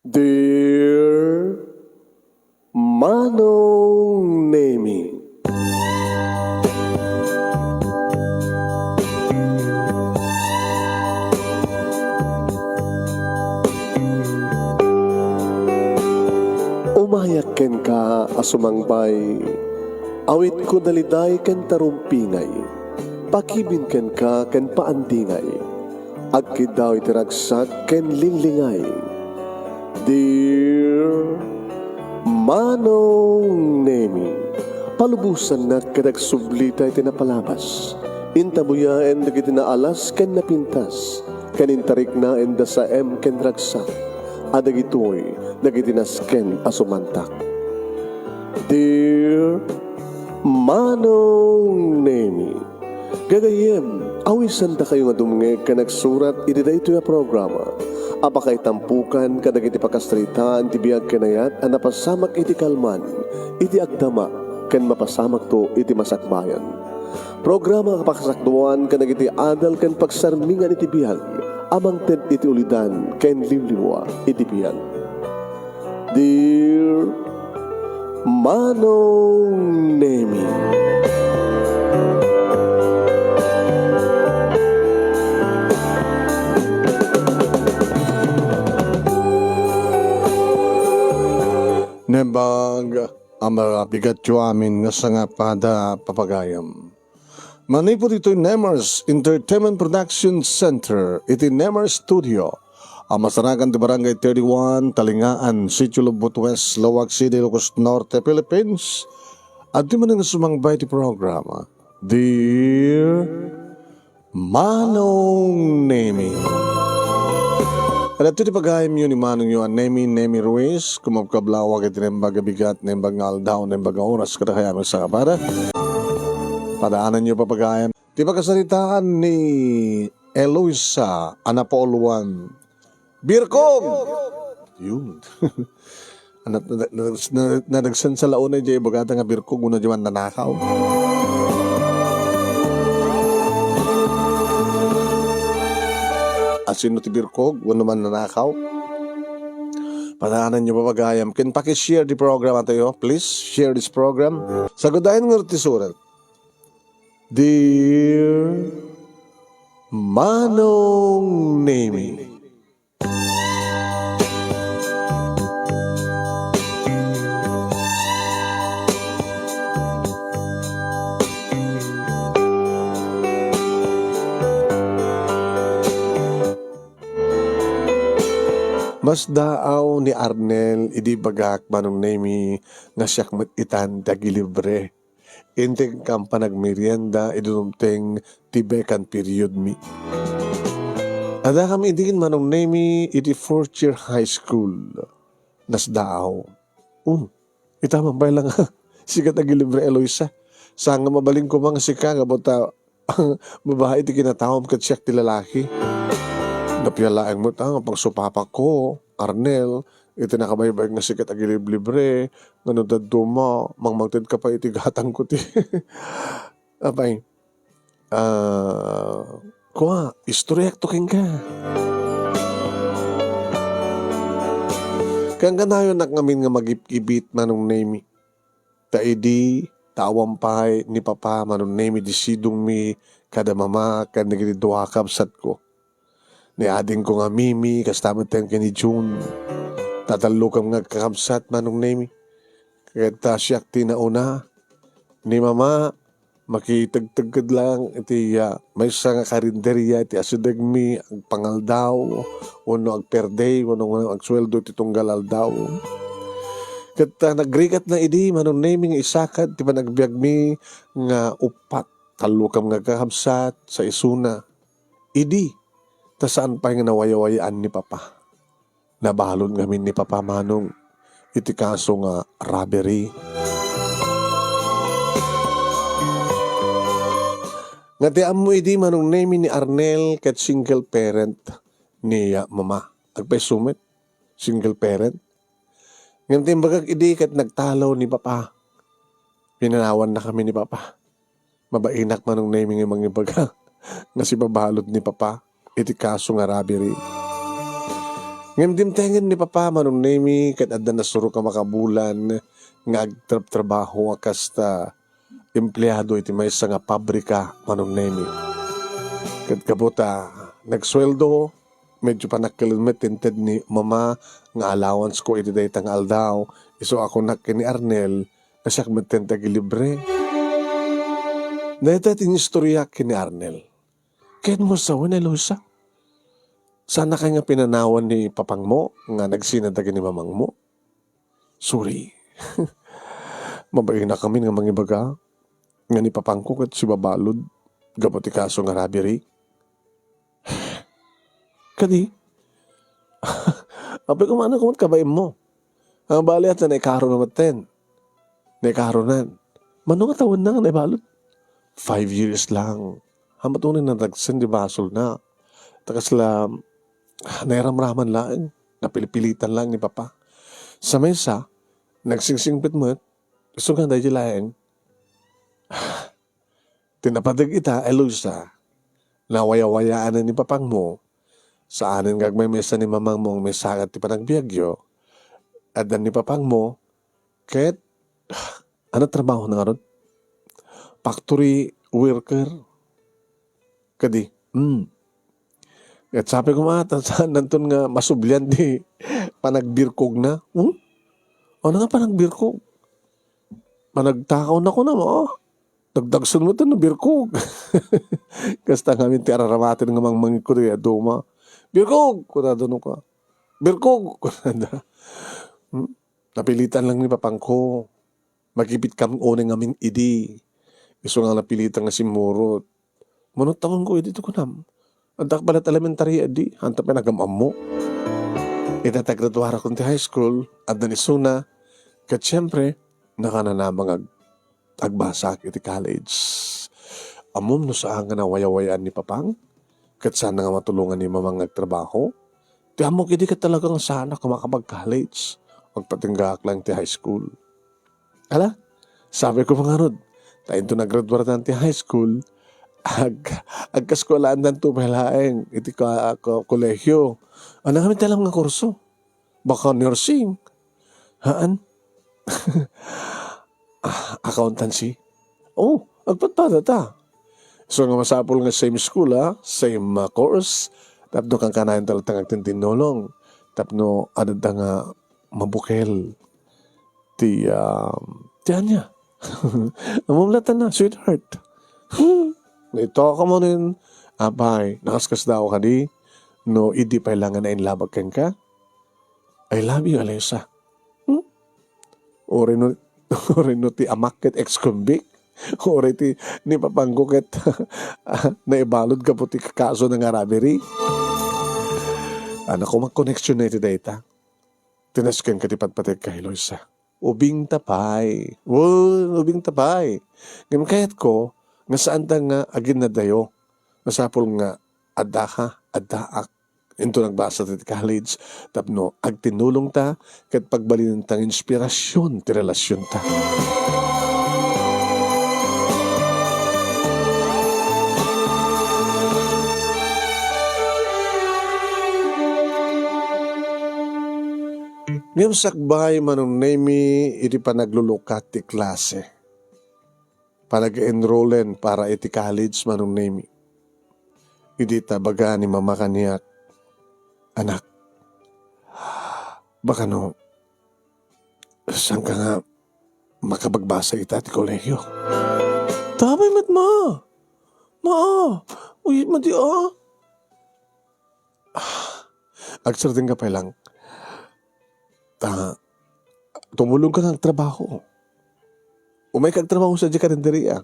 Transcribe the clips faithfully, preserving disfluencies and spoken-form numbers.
Dear Manong Nemi. Umayak kenka a sumangbay, awitko daliday ken tarumpingay, pakibin kenka ken paandingay. Agkiddaw iti ragsak ken linglingay. Dear Manong Nemi, palubosannak ket agsublita iti napalabas. Intabuyaen dagiti naalas ken napintas, ken intariknaen da saem ken ragsak, a dagitoy dagiti nasken a sumantak. Dear Manong Nemi, gagayyem, awisandakayo nga dumngeg ken agsurat iti daytoy a programa a pakaitampokan kadagiti pakasaritaan ti biag ken ayat a napasamak iti kalman, iti agdama, ken mapasamakto iti masakbayan. Programa a pakasakduan kadagiti adal ken pagsarmingan iti biag a mangted iti ulidan ken liwliwa iti biag. Dear Manong Nemi. Nembag a mabigatyo amin nga sangapada, papagayam. Manipud itoy Nemers Entertainment Production Center iti Nemers Studio a masarakan ti Barangay thirty-one, Talingaan, Sitio Lubot West, Laoag City, Ilocos Norte, Philippines. Adtoy manen nga sumangbay ti programa, Dear Manong Nemi. Adto ti pagayamyo ni Manongyo a Nemi, Nemi Ruiz, kumabkablawak iti naimbag a bigat, naimbag nga aldaw, naimbag nga oras, kadakayo amin a sangapada. Padaananyo, papagayam, ti pakasaritaan ni Eloisa a napauluan. Birkog! Yun. Anak, na, na, na, nadagsan sa launay diay ibagada nga birkog wenno diay mannanakaw. Asino ti birkog wenno mannanakaw? Padaananyo, papagayam, ken paki-share the program, atayo. Please share this program. Sagudayen nga ti surat. Dear Manong Nemi. Masdaaw ni Arnel idi ibagak, Manong Nemi, nga siak met itan ti agilibre. Integkam panagmerienda idi dumteng ti vacant period mi. Addakam idin, Manong Nemi, iti fourth year high school. Nasdaaw. Um, ita man pay la nga sika ti agilibre, Eloisa. Saan nga mabalin koma nga sika, gapu ta babai ti kinatawam ket siak ti lalaki. Napia laeng met, ah, nga pangsupapakko, Arnel, iti nakabaybay nga sika ti agiliblibre, nga no dadduma, mangmangtedka pay iti gatangko ti. Apay, ah, kua, istoriakto kenka. Kankanayonak ngamin nga magipgipit, Manong Nemi. Ta idi, ta awan pay ni Papa, Manong Nemi, ti sidongmi kada Mama ken dagiti dua a kabsatko. Ni adingko nga Mimi, kasta met ken ni June. Ta tallokem nga agkakabsat, Manong Nemi. Ket, ah, siak ti nauna. Ni Mama, makitegtegged lang iti, ah, maysa nga karinderia iti asidegmi, agpangaldaw, wenno agperday, wenno, wenno agsueldo iti tunggal aldaw. Ket, ah, nagrikatna idi, Manong Nemi, nga isakad ti panagbiagmi nga uppat, tallokem nga agkakabsat, sa isuna. Idi, ta saan pay nga nawayawayaan ni Papa. Nabalud ngamin ni Papa, Manong, iti kaso nga robbery. Nga ti ammo idi, Manong Nemi, ni Arnel ket single parent ni, ah, Mama. Agpayso met, single parent. Ngem ti imbagak idi ket nagtalo ni Papa. Pinanawannakami ni Papa. Mabainak, Manong Nemi, nga mangibaga nga sibabalud ni Papa iti kaso nga robbery. Ngem dimtengen ni Papa, Manong Nemi, ket adda nasurok a makabulan nga agtrabtrabaho a kasta empleado iti maysa nga pabrika, Manong Nemi. Ket gapu ta nagsueldo, medyo panakkel met ti inted ni Mama nga allowance ko iti dayta nga aldaw. Isu a kunak ken ni Arnel nga siak metten ti agilibre. Dayta ti inistoryak ken ni Arnel. Ket mo sawen, Eloisa? Saan nakay nga pinanawan ni papangmo nga nagsina dagiti mamangmo? Sorry. Mabainakami nga mangibaga nga ni papangko ket sibabalud gapu ti kaso nga robbery. Kadi? Apay, kumano kamo kabainmo? Ang bali at na naikaro na maten. Naikaronan. Mano nga tawen na nga naibalud? Five years lang. Hamat unay nadagsen di basol na. Takasla, nairamraman laeng. Napilipilitan lang ni Papa. Sa maysa, nagsingsingpet met. Isu nga daydi laeng. Ti napadeg ita, Eloisa, nawayawayaan ni papangmo. Saanen nga agmaymaysa ni mamangmo nga misagat ti panagbiagyo. Addan ni papangmo, ket, ano trabaho na ngarud? Factory worker. Kadi, hmm. Ket sabi ko, "Ma, ta saan nanton nga masublian ti panagbirkog na?" Hmm? Ano nga panagbirkog? Panagtakaw na ko na, ma. Dagdagsen mo ito, no, birkog. Kasta ngamin ti araramaten nga mangmangikko di aduma. "Birkog!" kunada no ka. "Birkog!" kunada. Hmm? Napilitan lang ni papangko. Makipit kam unay ngamin idi. Isu nga napilitan nga simmurot. Manut tawenko idi ti kunam. Addak pala elementary idi, anta pay nagam-ammo. Ita ta graduarakon ti high school, adda ni Suna, ket siyempre, nakananamang ag-, agbasaak iti college. Ammom no saan nga nawayawayaan ni Papang? Ket saan nga matulongan ni Mamang nga agtrabaho? Ti ammok idi ket talaga nga saanak nga makapag-college. Agpatinggaak lang ti high school. Ala, sabi ko mangarud, ta into nagraduartan ti high school, ag-, agkaskuelaandan to pay laeng iti ka-, ka-, kolehiyo. Ano kami ti alam nga kurso? Baka nursing. Haan? Ah, accountancy? Oh, agpadpada ta. So nga masapul nga same school, ah, same, ah, course. Tapno kankanayon talaga nga agtintinnulong. Tapno adda nga mabukel. Ti, ah, ti ania? Ammom latta na, sweetheart. Hmm. Ito ka mo rin. Apay, nakaskasdaaw kadi? No, idi pay lang nga nainlabag kenka? "I love you, Alyssa." Hmm? Uray no, uray no ti amak ket ex-convict. Uray ti ni papangko ket naibalud gapu ti kaso nga robbery. Anak ko, magkoneksyon na iti dayta. Tinasken ka ti patpatek ka, Eloisa. Ubing ta pay. Wen, ubing ta pay. Ngem kayatko nga saanta nga aginnadayo. Masapul nga adda ka, addaak. Into nagbasa ti college tapno agtinnulong ta ket pagbalinen ta nga inspirasyon ti relasyon ta. Ngem sakbay, Manong Nemi, iti panaglulukat ti klase, panag-enrollen para iti college, Manong Nemi. Idi ta baga ni Mama kaniak, "Anak, baka no, saan ka nga makapagbasa ita ti kolehiyo?" "Tapay met, Ma! Ma! Uy, madi, ah!" "Agsardeng ka pay lang. Ta, tumulong ka nga agtrabaho. Umay ka agtrabaho sa di karinderia.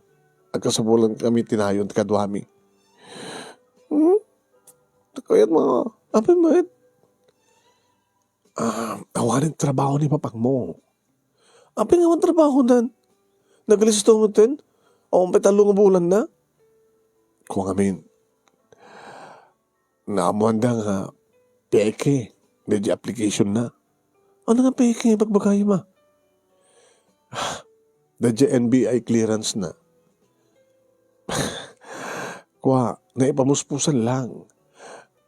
Agkasapulan kami tinayon ti kaduami." "Hmm? Kayat mo, apay met?" "Ah, awanen trabaho ni papangmo." "Apay nga awan trabaho dan? Naglisto mo ten? Awan pay tallo nga bulan na?" Kuang amin. Naammoanda nga peke daydi application na. Ano nga peke? Ibagbagayma. Daydi N B I clearance na. Kua, naipamuspusan lang.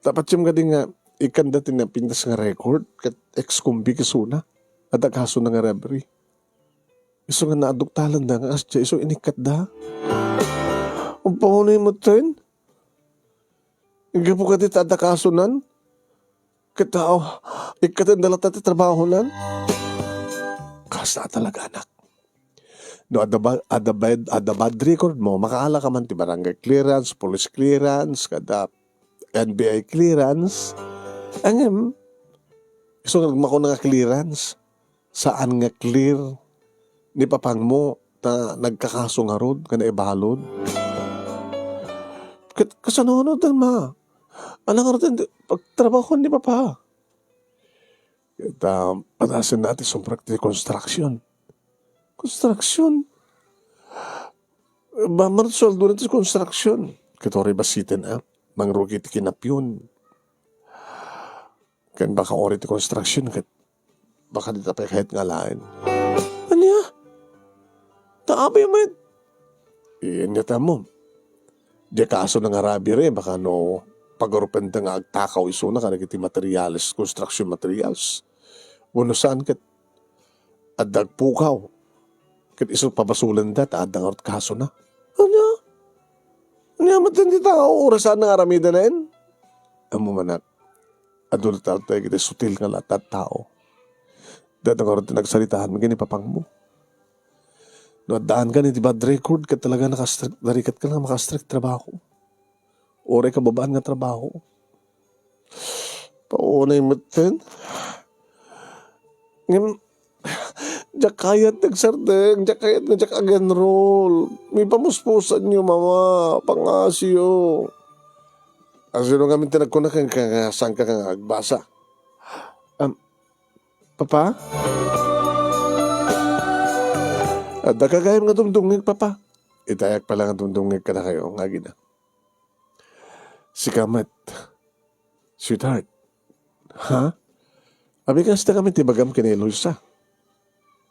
Tapatiem kadi nga ikkanda ti napintas nga record ket ex-convict isuna. Adda kasona nga robbery. Isu nga naaduktalanda nga kasdiay, isu inikkatda. Umpawnay metten. Gapu kadi ta adda kasonan. Ket, oh, ikkatenda latta ti trabahonan. Kasta talaga, anak. No, adda ba-, adda bad, adda bad record mo, makaala ka man ti barangay clearance, police clearance, kada N B I clearance. Ngem, isu nga nagmakuna nga clearance, saan nga clear ni papangmo ta nagkakaso ngarud nga naibalud? Ket kasano, ano, ma? Ano nga rin pagtrabaho ni papa? Ket, ah, padasen na ti sumrek ti construction. Construction? Ba, man sueldo na ti construction. Ket uray basiten, ah. Mangrugi ti kinapion. Ken baka uray ti construction, ket baka dita pay kayat nga alaen. Ania? Ta apay met? Iyan nga tamo. Diay kaso na nga robbery, baka no pagurupenda nga agtakaw isuna kadagiti materials, construction materials. Wenno saan ket adda agpukaw. Ket isu pabasolenda ta adda ngarud kasona. Ania? Ania met ti tao, uray saan nga aramidenen? Ammo manak, adu latta iti sutil nga latta a tao. Dayta ngarud ti nagsaritaanmi ken ni papangmo. No addaan kani ti bad record, ket talaga nakastrek, narigat ka nga makastrek trabaho. Uray kababaan nga trabaho. Paunay metten. Ngem, diak kayat ti agsardeng, diak kayat nga diak ag-enroll. Mipamuspusanyo, mama, pangasiyo. Asino ngamin ti nagkuna kenka nga saanka nga agbasa? Am, Papa? Adda ka gayam nga dumdumngeg, Papa. Itayak pay la nga dumdumngeg kadakayo nga agina. Sika met, sweetheart. Ha? Abi, kasta kami ti bagam ken ni Eloisa.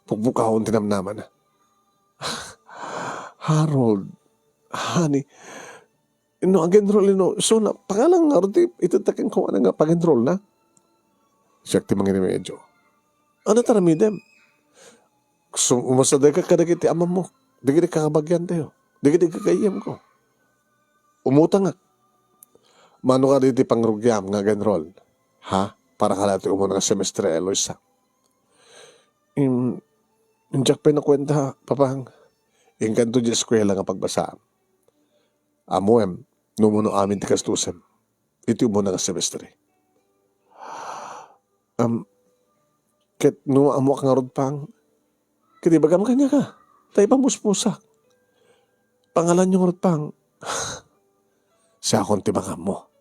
Pukpukaon ti namnamana. Harold, honey, no ag-enroll ino, so na, pangalan nga, iti, iti takin ko, ano nga, pag-enroll na? Siak ti mangirimedyo. Ano taramidem? Sum-, umasadayka kadagiti amammo, dagiti kakabagiantayo, dagiti gagayyemko. Umutangak. Mano kadi ti pangrugiam nga ag-enroll? Ha? Para kada ti umuna nga semestre, Eloisa. Im, diak pay nakuenta, Papang. Inkanto di eskuela nga pagbasaam. Ammoem, no umuna amin ti gastusem iti umuna nga semestre. Am, ket no ammoak ngarud, Pang, ket ibagam kaniaka, ta ipamuspusak. Pangalanyo ngarud, Pang. Siakon ti mangammo.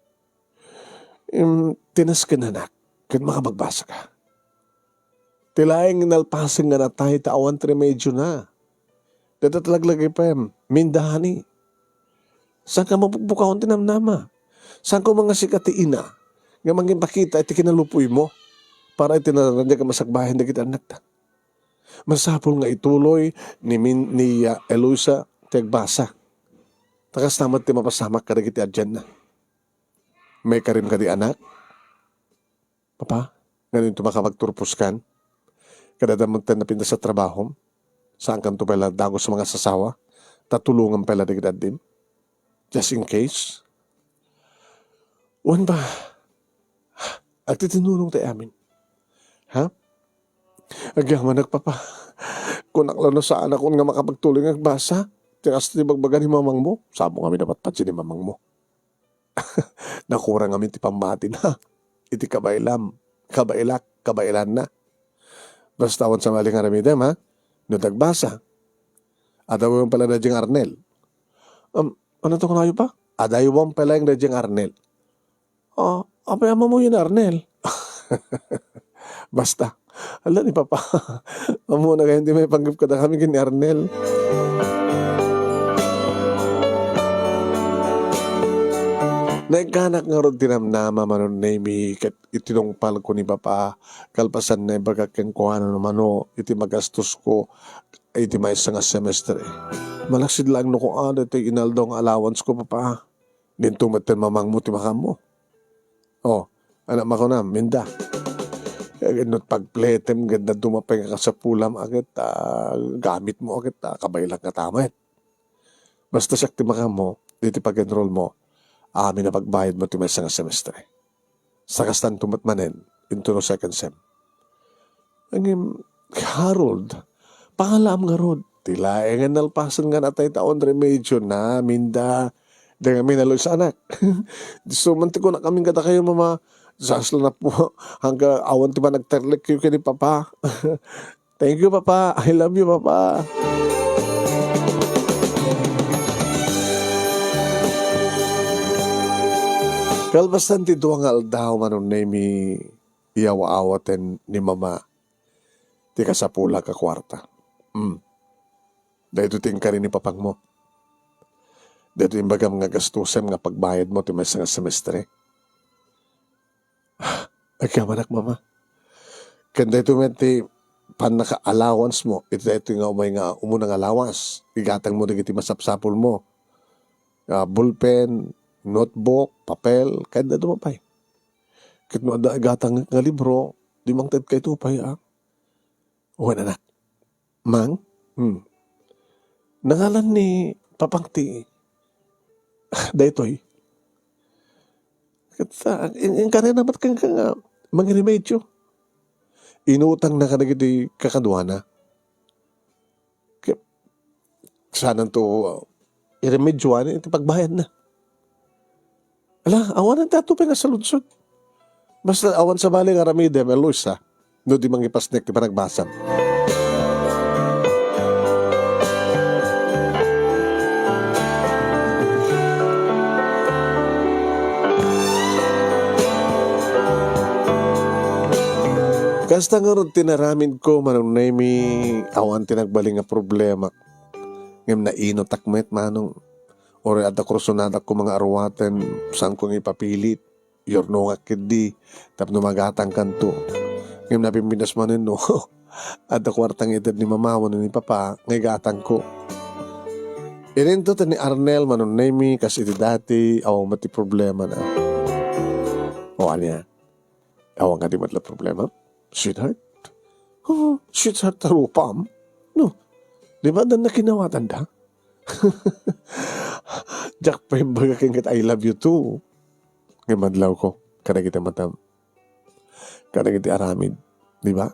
Im, tinasken, anak, ket makabagbasaka. Ti laeng nalpasen nga natay ta awan ti remedyona. Dayta ti laglagipem, Minda, honey. Saanka mapukpukaon ti namnama? Saanka nga sika ti ina nga mangimpakita iti kinalupuymo para iti nararaniag a masakbayan dagiti annakta? Masapul nga ituloy ni Min-, ni, ah, Eloisa ti agbasa. Ta kasta met ti mapasamak kadagiti adianna. Maikarim kadi, anak? Papa, ngem inton makapagturposkan, ket adda met ti napintas a trabahom, saankanto pay la dagus nga mangasasawa, ta tulongam pay la dagiti addim? Just in case. Wen ba, agtitinulong ti amin. Ha? Agyamanak, Papa. Kunak la no saanakon nga makapagtuloy nga agbasa. Ti kasta ti ibagbaga ni mamangmo. Saan ngamin a patpatien ni mamangmo? Nakurang ngamin ti pammatina iti kabaelam, kabaelak, kabaelanna. Basta awan sabali nga aramidem, ha? No ti agbasa, adaywam pay la daydiay nga Arnel. Um, ano ti kunayo, Pa? Adaywam pay la daydiay nga Arnel. Ah, apay a mammuyo ni Arnel? Basta, ala ni Papa. Ammona gayon ti maipanggep kadakami ken ni Arnel. Naikkanak ngarud ti namnama, Manong Nemy, ket iti tungpalko ni Papa, kalpasan, naibagak kenkuana no mano iti magastosko iti maysa nga semestre. Malaksid laeng no kuan daytoy inaldaw nga allowance ko, Papa. Dinto metten mamangmo ti makammo. Oh, Anak, makuna, Minda. Ket no pagpletem, ket dadduma pay nga kasapulam, a ket, ah, gamitmo, a ket, ah, kabaelak nga tamet. Basta siak ti makaammo, ditoy pag-enroll mo, amin a pagbayadmo ti maysa nga semestre. Sakastanto met manen, into no second sem. Ngem, Harold, pangalaam ngarud, ti laengen nalpasen nga natay taon remedio na, Minda, dengami na Luis, anak. Disso man ti kunak amin kadakayo, Mama. Sasla na po, hangga awan ti panagterlekyo ken ni Papa. Thank you, Papa. I love you, Papa. Kalpasan ti dua nga aldaw, Manong Nemi, iyaw-awaten ni Mama ti kasapulak a kuarta. Hmm. Daytoy ti inkari ni papangmo. Daytoy imbagam nga gastusem nga pagbayadmo ti maysa nga semestre. Agkamanak, Mama. Ken daytoy met ti pannaka-allowance mo. Iti daytoy nga umay nga umuna nga lawas. Igatangmo dagiti masapsapulmo. Ah, ballpen, notebook, papel, ken dadduma pay. Ket no adda igatang nga libro, di mangted kayto pay, ah. Wen, anak. Mang? Hmm. Nangalan ni Papang ti daytoy. Ket sa, in, inkarina met kenka nga mangiremedio. Inutangna kadagiti kakaduana. Ket sananto, uh, iremedioan iti pagbayadna. Ala, awanen ti adu pay nga saludsod. Basta awan sabali nga aramidem, Eloisa, no di mangipasnek ti panagbasam. Kasta ngarud ti naramidko, Manong Nemi, awan ti nagbalin nga problema. Ngem nainutak met, Manong. Uray adda kursonadak koma nga aruaten, saanko nga ipapilit. Yurnongak ketdi tapno magatangkanto. Ngem napimpinas manen no adda kuarta nga ited ni Mama wenno ni Papa nga igatangko. Ininton ni Arnel, Manong Nemi, kas iti dati, awan met ti problemana. O, ania? Awan kadi met la problema, sweetheart? Oh, sweetheart a rupam. No, di ba adda nakinawatanda? Diak pay imbaga ken ket I love you too. Ngem adlawko, kadagiti matam, kadagiti aramid, di ba?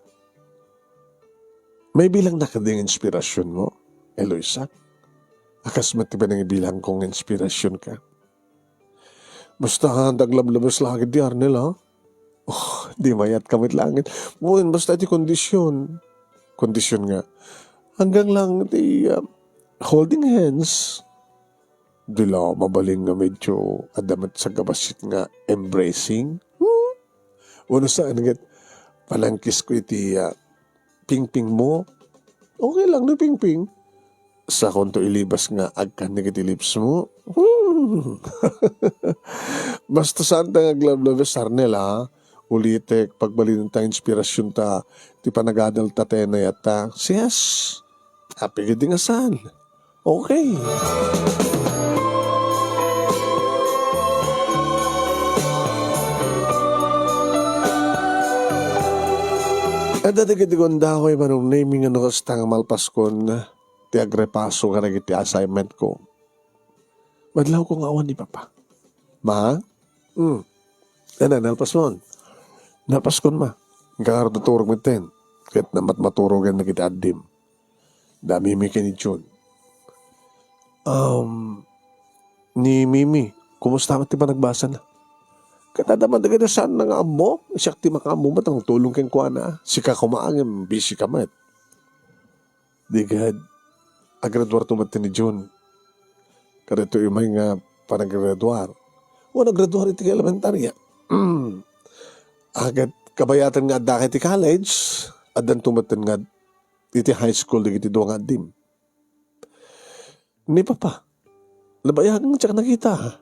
Maibilangnak kadi nga inspirasionmo, Eloisa? A kas met ti panangibilangko nga inspirasionka. Basta, ha, aglablabes la ketdi, Arnel, ha? Oh, di mayatka met laeng. Wen, basta iti kondision. Kondision nga. Hanggang lang iti, ah, holding hands. Di la mabalin nga medyo adda met sa gabassit nga embracing. Hmm? Wenno saan ket panangkisko iti, ah, pingpingmo. Okay lang no pingping. Sakonto ilibas nga agkannek iti lipsmo. Hmm. Basta saanta nga aglablabes, Arnel, ha? Ulitek, pagbalinenta nga inspirasionta ti panagadalta ti nayatta. Yes. Apigidi nga saan. Okay. Adda dagiti gundaway, Manong Nemi, nga no kasta nga malpaskon ti agrepaso kadagiti assignmentko. Madlawko nga awan ni Papa. Ma? Hmm. Ana, nalpaskon? Nalpaskon, Ma. Inka ngarud naturog metten. Ket namatmaturogen dagiti addim. Da Mimi ken ni Jun. Um, ni Mimi, kumusta met ti panagbasana? Ket adda man dagiti saanna nga ammo, siak ti makaammo met a mangtulong kenkuana. Sika koma ngem busy ka met. Di ket, agraduarto met ni Jun. Kadaytoy umay nga panagraduar. O, nagraduar iti elementarya. Agat kabayatan nga addaka iti college, addanto met nga iti high school dagiti dua nga addim. Ni Papa, nabayagen diak nakita.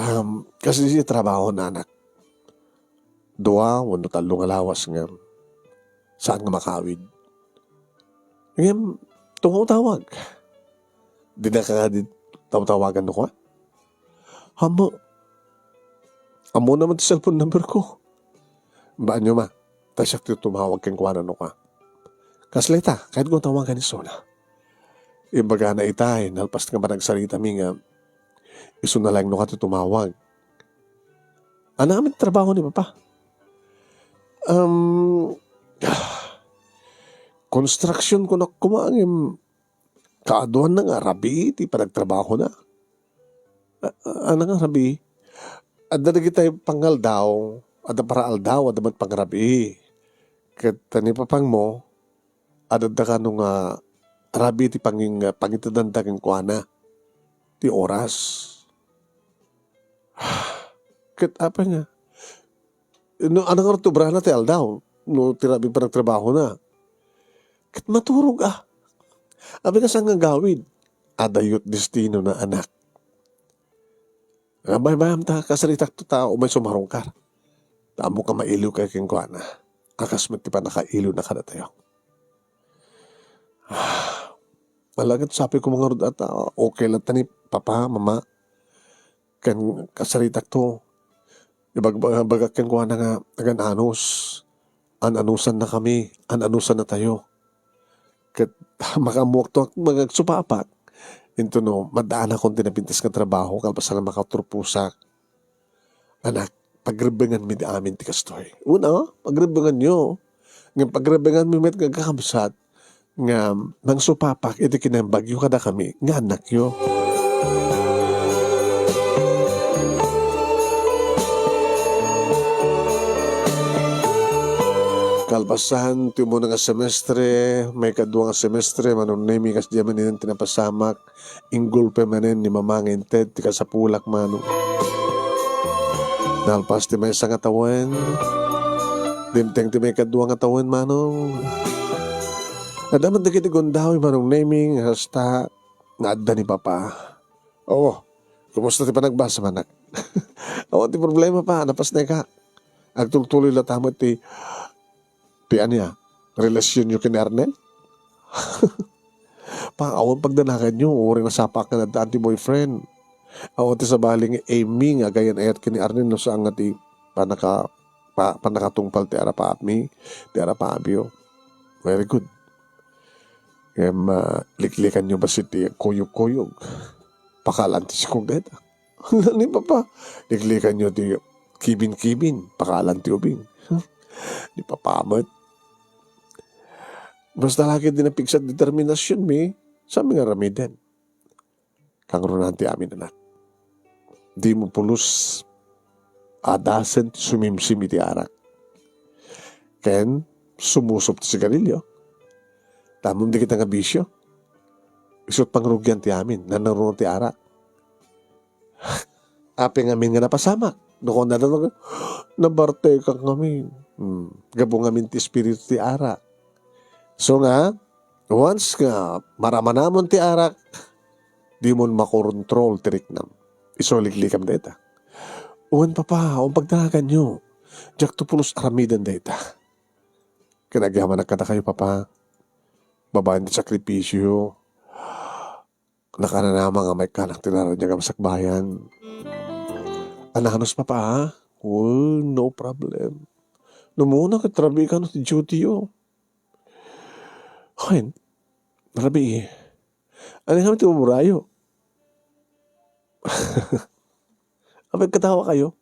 Um, kasi si trabaho na anak. Dua wenno tallo nga lawas nga saan nga makawid. Ngem, tumawtawag. Dinaka kadi tawtawagan no kua? Ammo, Ammona man ti cellphone number ko. Baanyo, ma, ta siak ti tumawag kenkuana no ka. Kasla ita, kayatko nga tawagan isuna. Imbagana itay, nalpas nga panagsaritami nga isuna laeng no ka ti tumawag. Ania ngamin trabaho ni Papa? Um, construction kunak koma, ngem kaaduanna nga rabii ti panagtrabahona. A-, a-, ania nga rabii? Adda dagiti pangaldaw, adda paraaldaw, adda met pangrabii. Ket ni papangmo, adda kano nga rabii ti pangin-, pangitedanda kenkuana ti oras. Ket apay nga, no, ania nga obrana ti aldaw, no ti rabii panagtrabahona? Ket maturog a. Apay nga saan nga gawid? Adayo ti destinona, anak. Baybayam ta, kasaritakto ta umay sumarungkar. Ta ammok a mailiwka kenkuana. A kas met ti pannakailiwna kadatayo. Ala ket sapay ko ngarud a ta okay latta ni Papa, Mama. Ken kasaritakto, ibagbaga kenkuana nga agan-anus. An-anusannakami, an-anusannatayo. Ket makaammoakto a mangagsupapak. Intono, maddaanakon ti napintas nga trabaho, kalpasan a makaturposak. Anak, pagrebbenganmi ti amin ti kastoy. Una, pagrebbenganyo. Ngem pagrebbenganmi met nga agkakabsat nga mangsupapak iti kinaimbagyo kadakami nga annakyo. Kalpasan ti umuna nga semestre, maikadua nga semestre, Manong Nemi, kasdiay manen ti napasamak, inggulpe manen ni Mama nga inted ti kasapulak, Manong. Nalpas ti maysa nga tawen, dimteng ti maikadua nga tawen, Manong. Adda met dagiti gundaway, Manong Nemi, nga kasta nga adda ni Papa. Oo, kumusta ti panagbasa, manak? Oo, ti problema, Pa, napasneka. Agtultuloy latta met ti, ti ania, relasionyo ken ni Arnel? Pa, awan pagdanaganyo, uray nasapaak nga adda ti boyfriend. Awan ti sabali nga Amy nga agayan-ayat ken ni Arnel no saan nga ti panaka-, pa-, pannakatungpal ti arapaapmi, ti arapaapyo. Very good. Ngem, ah, liklikanyo bassit ti kuyog-kuyog. Pakalaan ti sikog dayta. Ni Papa, liklikanyo ti kibin-kibin, pakalaan ti ubing. Ni Papa met. Basta lagi ti napigsa ti determinasionmi, saanmi nga aramiden. Kangrunaan ti amin, anak. Dimo pulos adasen ti sumimsim iti arak. Ken sumusop ti sigarilyo. Tamom dagita nga bisio. Isu't pangrugian ti amin, nanaruna ti arak. Apay ngamin nga napasamak? No kunada, nabartekak ngamin. Hmm. Gapu ngamin ti espiritu ti arak. So nga, once nga maramanamon ti arak, dimon makontrol ti riknam. Isu a liklikam dayta. Wen, Papa, awan pagdanaganyo. Diakto pulos aramiden dayta. Ken agyamanak kadakayo, Papa. Babaen ti sakripisio, nakananama nga maikkanak ti naraniag a masakbayan. Ananus, Papa, ha? Oh, no problem. No umuna ket rabii kano ti duty-yo. Wen, rabii. Ania ngamin ti ubrayo? Apay, katawa kayo?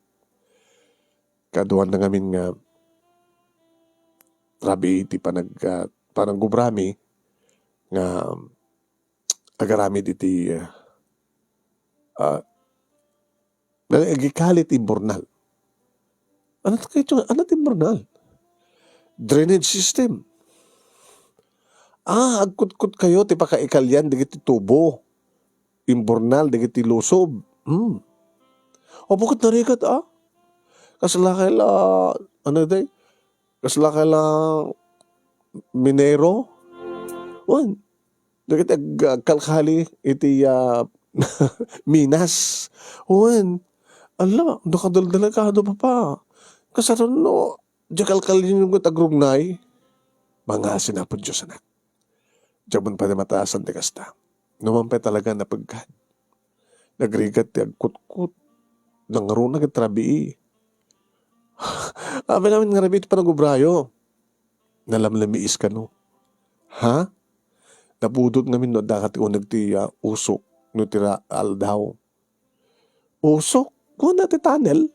Kaduan na ngamin nga rabii ti panag-, ah, pananggubrami nga agaramid iti, ah, ah, agikali ti imburnal. Ania ti kayto, ania ti imburnal? Drainage system. Ah, agkutkot kayo ti pakaikalian dagiti tubo, imburnal dagiti lusob. Hmm. Apo, ket narigat, ah. Kasla kay la, ano day? Kasla kay la minero? Wen, dagiti ag-, agkalkali iti, ah, minas. Wen, ala, nakadaldalan ka, ano, Papa? Kasano no, diay kalkali nga agrugnay? Mangasin, Apo Dios, anak. Diak man pay mataasan ti kasta. Numan pay talaga napeggad. Nagrigat ti agkutkot. Nangruna ket rabii. Amin-amin ngarud iti panagubrayo. Nalamlamiis kano. Ha? Napudot ngamin no adda ka ti uneg ti, ah, usok no ti ra-, aldaw. Usok? Kuna ti tunnel?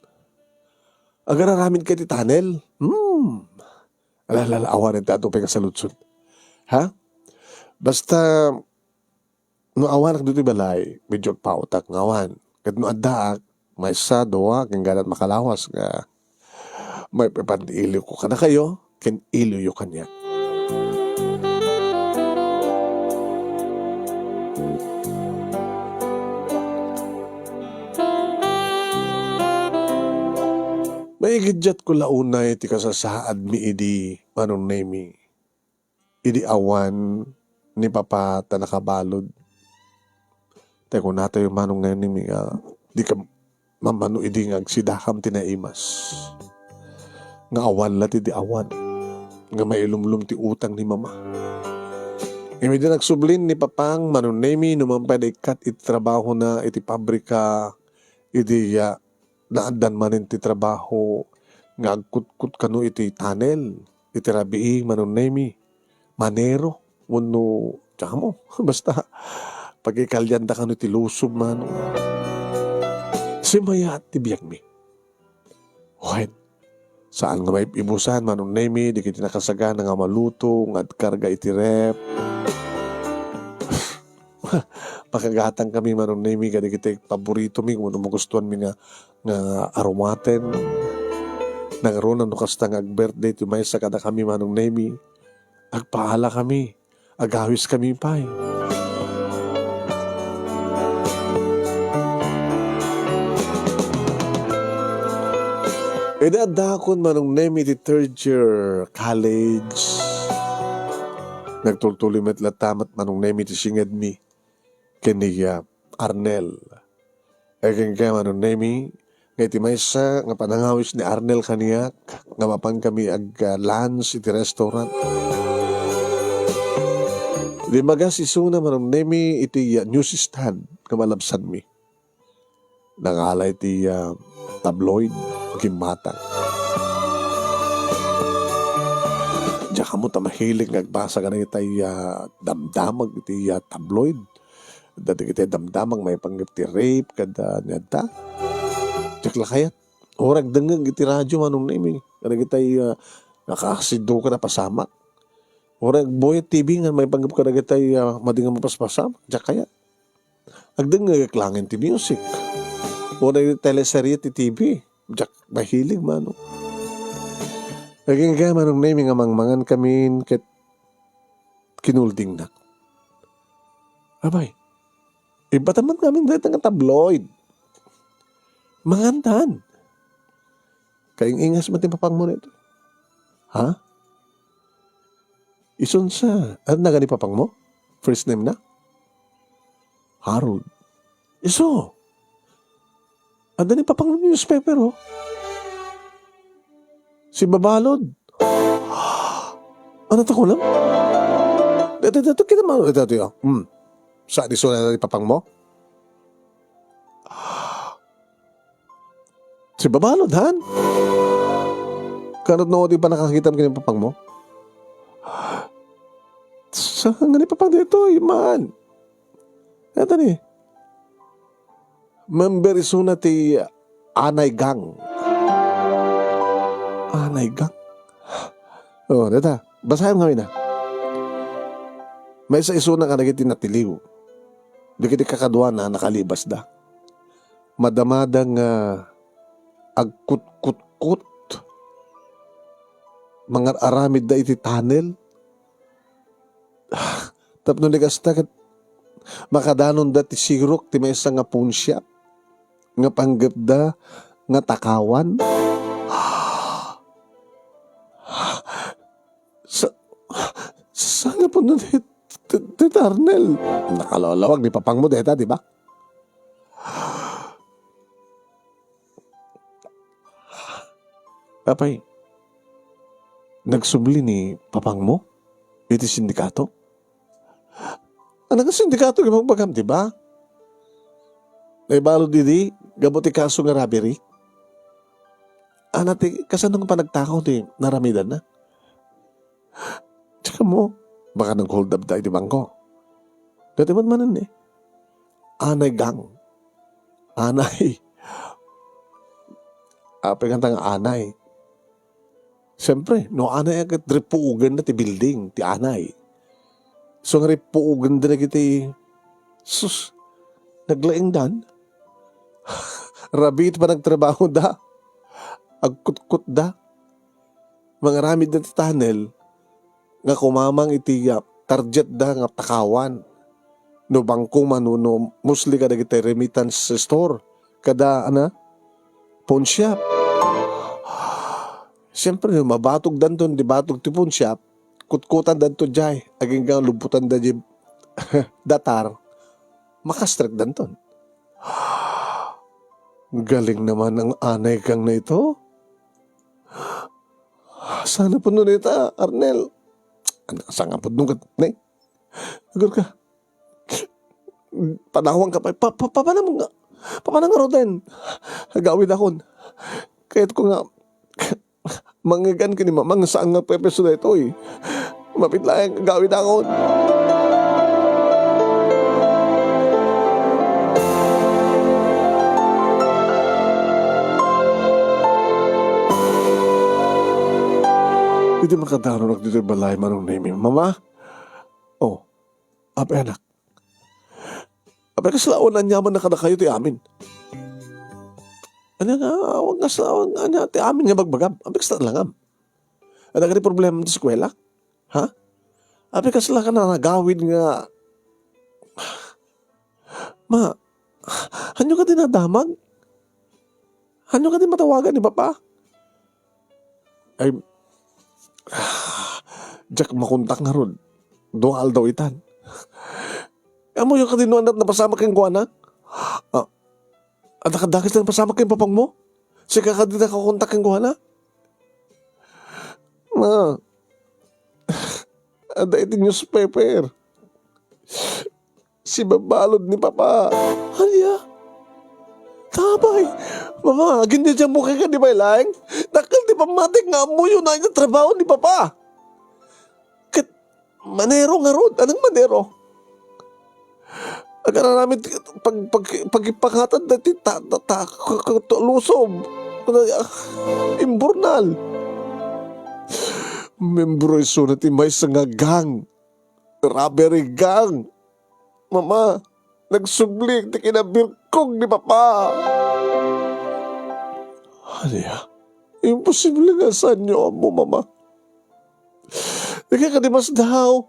Agararamid ka ti tunnel? Hmm. Ala, ala, ala, awanen ti adu pay nga saludsod. Ha? Basta, no awanak ditoy balay, medyo agpaotak nga awan. Ket no addaak, maysa, dua, ken ganat makalawas nga maipapan-iliwko kadakayo, ken iliwyo kaniak. Maigiddiatko la unay ti kasasaadmi idi, Manong Nemi, idi awan ni Papa ta nakabalud. Tay kunatayo, Manong Nemi, nga dika mamano idi nga agsidakam ti naimas. Nga awan la ti di awan. Nga mailumlom ti utang ni Mama. Ngem idi nagsubli ni Papang, Manong Nemi, numan pay naikkat iti trabahona iti pabrika, idi, ah, naaddan manen ti trabaho nga agkutkot kano iti tunnel, iti rabii, Manong Nemi, manero, wenno, diak ammo, basta, pagikalianda kano iti lusob, Manong. Simmayaat ti biagmi. Wen, saan nga maib-ibusan, Manong Nemi, dagiti nakasagana nga maluto, nga agkarga iti ref. Makagatang kami, Manong Nemi, kadagiti paboritomi, wenno magustuanmi nga, nga arumaten. Nangruna no kasta nga ag-birthday ti maysa kadakami, Manong Nemi, agpaala kami, agawis kami pay. Idi addaakon, Manong Nemi, iti third year college, nagtultuloy met latta met, Manong Nemi, ti singedmi ken ni, ah, Arnel. Ay, kenka, Manong Nemi, nga iti maysa nga panangawis ni Arnel kaniak, nga mapan kami ag, ah, lunch iti restaurant. Dimmagas isuna, Manong Nemi, iti, ah, newsstand nga malabsanmi. Nangala iti, ah, tabloid, gimmatang. Diak ammo ta mahilig nga agbasa kadagiti, ah, damdamag iti, ah, tabloid. Dagiti damdamag maipanggep ti rape kada ni adda. Diak la kayat. Uray agdengngeg iti radio, Manong Nemi, kadagiti, ah, nakaasiddo ken napasamak. Uray agbuya T V nga maipanggep kadagiti, ah, madi nga mapaspasamak. Diak kayat. Agdengngegek laeng ti music. Uray teleserye ti T V. Diak mahilig, Manong. Agingga, Manong Nemi, nga mangmangan kami ket kinuldingnak. Abay, imbatan met ngamin dayta nga tabloid. Mangantan. Kaing-ingas met ti papangmo daytoy. Ha? Isun sa, ano nagan ni papangmo? First name na? Harold. Isu. Adda ni papangmo newspaper, oh. Si Babalod. Ano ta kunam? Ito, ito, ito, kita mo, ito, ito, oh. Hmm. Sa, di suna ni papangmo? Si Babalod, han? Kanat no, di pa nakakitam kini papangmo? Sa, nga ni papang dito, man. Ito ni. Member isuna ti Anay Gang. Anay Gang? Oh, data. Basahin kami na. Maysa isuna nga dagiti natiliw. Dagiti kakaduana nakalibasda. Madamada nga agkutkutkot. Mangar-aramidda iti tunnel. Tapno ni kasta ket makadanonda ti sirok ti maysa nga pawnshop nga panggepda nga takawan. Sa, saan nga puno ti, ti, ti tunnel? Nakalawlawag ni papangmo deta, di ba? Apay, nagsubli ni papangmo iti sindikato? Ano nga sindikato nga ibagbagam, di ba? Naibalud idi, gapu ti kaso nga robbery. Ana ti, kasano nga panagtakaw ti naramidanna? Tsaka mo, baka nag-hold up da iti bangko. Dati man manen ni. Anay gang. Anay. Apay kanta nga anay? Siyempre, no anay ket ripuogen na ti building, ti anay. So, nga ripuogen da dagiti, sus, naglaingdan. Rabii ti panagtrabaho da. Agkutkot da. Mangaramid da ti tunnel nga kumamang iti, ah, target da nga takawan. No bangko man wenno mostly kadagiti remittance store. Kada, ana, pawn shop. Siyempre, no mabatog danton, di batog ti pawn shop, kutkutan danton jay. Agingga lubbutan da jay datar, makastrek danton. Galing naman ang anay kang na ito. Sana puno nita, Arnel. Anak, saan nga pudno ka, ne? Agur ka. Padawang ka pa. Pa, pa, papanam nga. Papanam nga, Roden. Agawid akon. Kayat ko nga, mangigan kini mamang saan nga pepeso daytoy. Mapit laeng agawid akon. Iti makadanon ditoy balay, Manong Nemi. Mama? Oh, apay anak. Apay kasla awan aniaman na kadakayo ti amin. Ania nga, awan kasla awan ania ti amin nga bagbagam. Apay kasla langam. Adda kadi problema ti eskuela? Ha? Apay kasla ka nanagawid nga, ma, hanyo kadi nadamag? Hanyo kadi matawagan ni Papa? Ay, diak makontak ngarud. Dua aldaw itan. Ammoyo kadi no ania ti napasamak kenkuana? Ah, adda kadakes ti napasamak ken papangmo? Sika kadi nakakontak kenkuana? Ma, adda iti newspaper. Sibabalod ni Papa. Ania? Apay, Mama, agindidiammo kadi pay laeng? Dakkel ti pammatik nga ammoyo no ania ti trabaho ni Papa. Ket manero ngarud, anong manero? Agararamid ti pag-, pag-, pagipakatad dati ta-, ta-, ta-, ka-, ka-, lusob. Imburnal. Membro isuna ti maysa nga gang. Robbery gang. Mama, nagsubli ti kinabirkog ni Papa. Ania? Imposible nga saanyo ammo, Mama. Di kadi masdaw?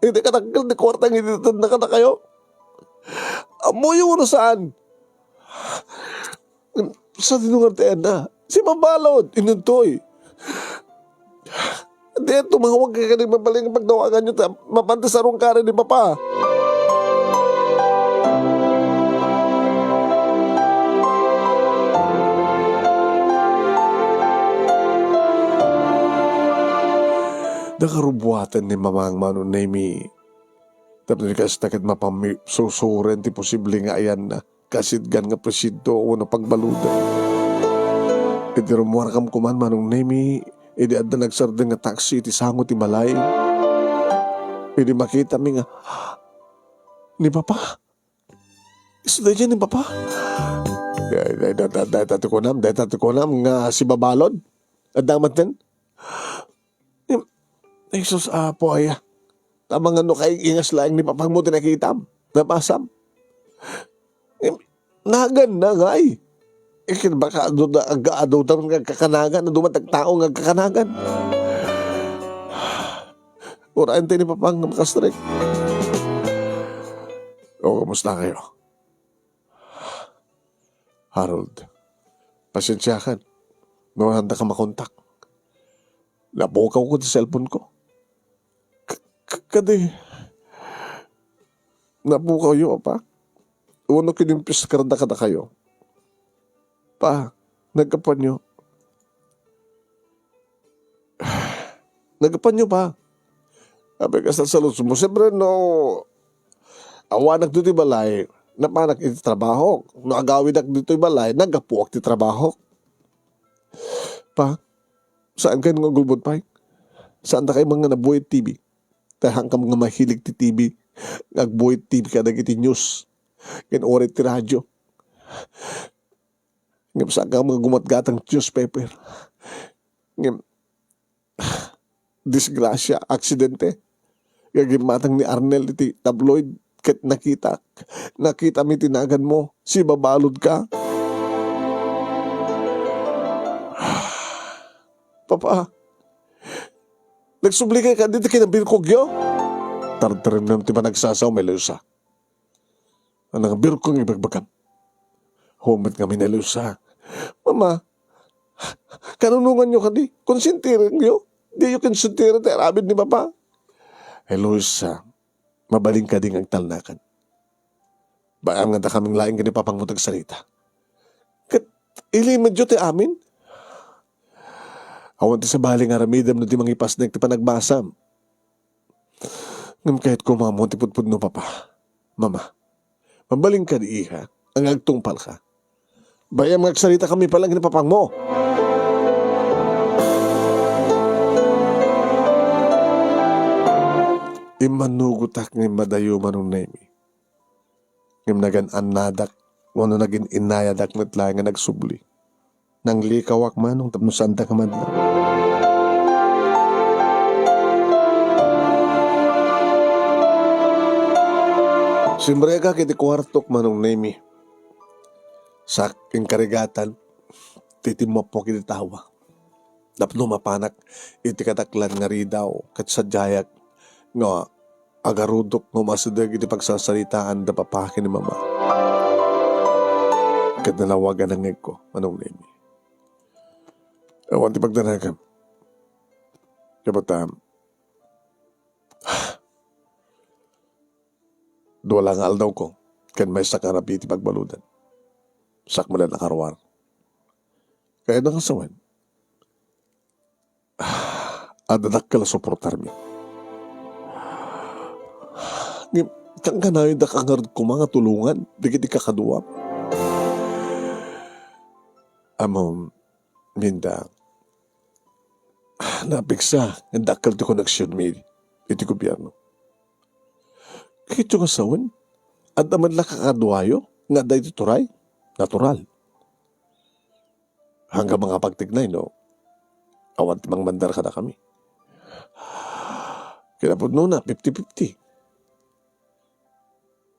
Iti kadakkel ti kuarta nga itedna kadakayo? Ammoyo no saan? Sadino nga ti ayanna? Sibabalod, inuntoy. Di tumawag kadi mabalin nga pagdawaganyo ta mapan ti sarungkaran ni Papa. Nakarubuaten ni Mamang Manong Nemi. Tapno di kasta ket mapami susuren ti posible nga ayanna. Kasidgan nga presinto wenno pagbaludan. Idi rummuarkam koman, Manong Nemi, idi adda nagsardeng nga taksi iti sango ti balay. Idi makitami nga, ni Papa? Isu daydiay ni Papa? Day-, day-, day-, day-, dayta ti kunam, dayta ti kunam nga sibabalod? Adda manen? Im-, Jesus, Apo aya. Amangan no kaig-ingas laeng ni Papangmo ti nakitam, nabasam. Im-, naganna ngay. Ikin baka adu da, aga-, adu da nga agkakanagan, adu man ti tao nga agkakanagan. Urayen ti ni Papang nga makastrek. O, kumusta kayo? Harold, pasensiakan no haanda ka makontak. Napukawko ti cellphone ko. K-, k-, kadi, napukawyo, Papa? Wenno kinimpiskar da kadakayo? Pa, naggapuanyo. Naggapuanyo, Pa. Apay kasta sa lubongmo. Siyempre, no awanak ditoy balay, napanak iti trabahok. No agawidak ditoy balay, naggapuak ti trabahok. Pa, saan kayo nga agulbod pay? Saan da kayo nga nabuhay T V? Tay hangkam nga mahilig ti T V, nga agbuhay T V kadagiti news, ken uray ti radio. Ngem saan ka nga gumatgatang ti newspaper. Ngem, disgrasya, aksidente. Nga gimmatang ni Arnel iti tabloid ket nakita, nakita mi ti naganmo, sibabalud ka. Papa, nagsubli kayo kadi ti kinabirkogyo? Tartarimnam ti panagsasaom, Eloisa. Ang nangabirko nga ibagbagam. Humet nga minalus, ha? Mama, kanunonganyo kadi? Konsentirenyo? Diyo konsentiren ti aramid ni Papa? Eloisa, mabalin kadi nga agtalnakan? Bay-am nga adda kaming laing ken ni Papangmo ti agsarita. Ket ilimedyo ti amin? Awan ti sabali nga aramidem no di mangipasnek ti panagbasam. Ngem kayatko maammo ti pudpudno, Papa. Mama, mabalin kadi, iha, nga agtungpalka? Bay-am nga agsaritakami pay laeng ken ni Papangmo. Immanugotak nga immadayo, Manong Nemi. Ngem nagan-annadak wenno nagin-innayadak met laeng nga nagsubli. Nanglikawak, Manong, tapno saandak nga madlaw. Simrekak iti kuartok, Manong Nemi. Sa inkarigatan ti timmupuak iti tawa. Tapno mapanak iti kadaklan nga ridaw, ket sadiayak nga agarudok nga umasideg iti pagsasaritaan da Papa ken ni Mama. Ket nalawagan nangngegko, Manong Nemi. Awan ti pagdanagam. Kabatam, dua la nga aldawko, ken maysa nga rabii ti pagbaludan. Sakmelen a karuar. Kayatna nga sawen, adda dakkel a suportarmi. Ngem, kankanayodak a ngarud koma nga tulongan dagiti kakaduam. Ammom, Minda, napigsa nga dakkel ti koneksionmi iti gobierno. Kayatyo nga sawen, adda met la kakaduayo nga adda iti turay? Natural. Hanggang mga pagtignay, no? Awan ti mangmandar kadakami. Kinapudnona, fifty fifty.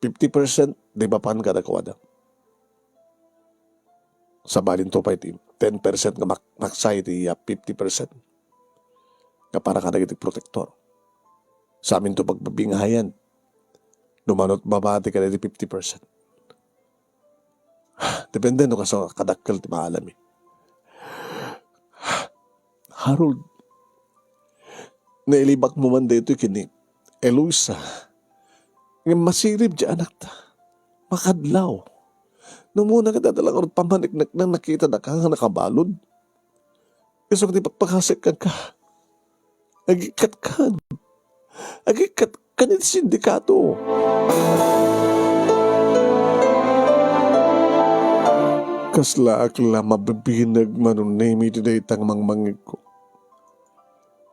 Fifty percent di mapan kadakuada. Sabalin to pay ti ten percent nga mak-, maksa iti, ah, fifty percent nga para kadagiti protektor. Sa amin to pagbabingayan. Dumanot mabati kadagiti fifty percent. Depende no kasano kadakkel ti maalami. Harold, nailibakmo man daytoy ken ni Eloisa. Ngem masirib ti anakta. Makadlaw. No umuna ket adda la ngarud pammaniknek nga nakitada ka nga nakabalud. Isu ti pakpakasek kenka. Agikkat kan. Agikkat kan iti sindikato. Kasla ak la mabibineg, Manong Nemi, iti dayta nga mangmangegko.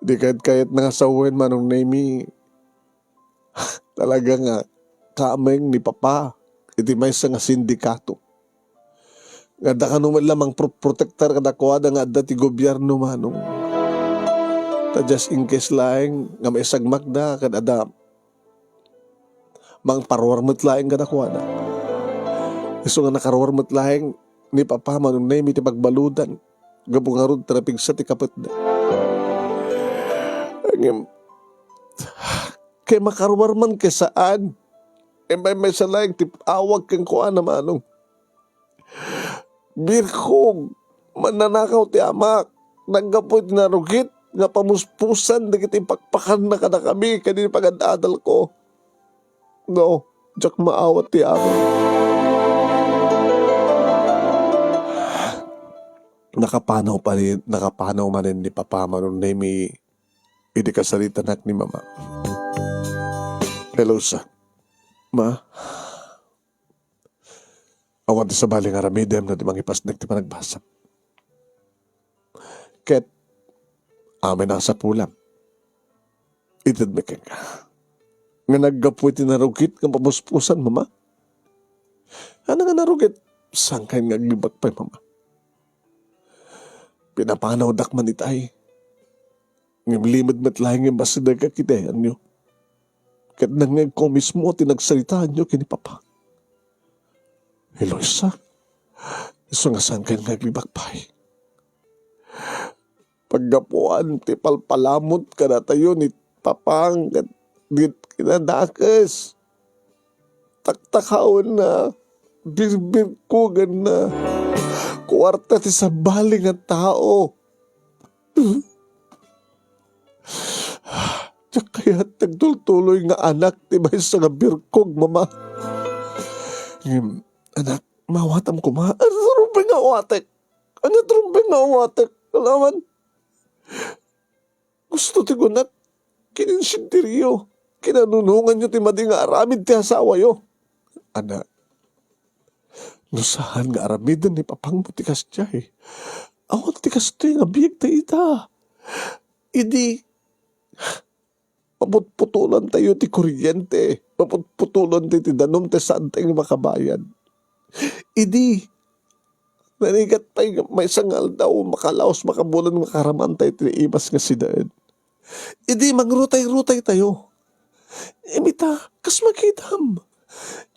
Di kayat-kayatna nga sawen, Manong Nemi. Talaga nga kameng ni Papa iti maysa nga sindikato. Nga adda kano met la mangprotektar kadakuada nga adda ti gobierno, Manong. Ta just in case laeng nga maisagmakda ket adda mangparuar met laeng kadakuada. Isu nga nakaruar met laeng ni Papa, Manong Nemi, ti pagbaludan gapu ngarud ti napigsa ti kapetda. Ngem, ket makaruar man ket saan. Imaymaysa laeng ti awag kenkuana, Manong. Birkog, mannanakaw ti amak. Naggapu iti narugit nga pamuspusan dagiti pakpakanna kadakami ken ni pagad-adalko. No, diak maawat ti Apo. Nakapanaw pa ni, nakapanaw manen ni Papa, Manong Nemi, idi kasaritanak ni Mama. Hello, sa. Ma? Awan ti sabali nga aramidem no di mangipasnek ti panagbasam. Ket amin a sapulam, itedmi kenka. Nga naggapu iti narugit nga pamuspusan, Mama. Ano nga narugit? Sangkayon nga aglibak pay, Mama. Pinapanawdak man itay. Ngem limed met laeng nga imbasideg a kitayanyo. Ket nangngegko mismo ti nagsaritaanyo ken ni Papa. Eloisa, isu nga sangkayon nga aglibak pay. Paggapuan ti palpalamut kadatayo ni Papang ket di kinadakes. Taktakawenna, birbirkuganna, kuarta ti sabali nga tao. Diak kayat ti agtultuloy nga anak ti maysa nga birkog, Mama. Ngem, anak, maawatam koma. Ania ti rumbeng nga awatek? Ania ti rumbeng nga awatek? Alaman, gusto ti kunak, kininsintirio, kinanunonganyo ti madi nga aramid ti asawayo. Anak, no saan nga aramiden ni Papangmo ti kasdiay, awan ti kastoy nga biag dayta. Idi, maputputolantayo ti kuryente, maputputolantayo ti danum, ti saantayo nga makabayad. Idi, narigat pay nga maysa nga aldaw, makalaos, makabulan, makaramantay ti imas nga sidaen. Idi mangrutay-rutaytayo. Imita, kas makitam.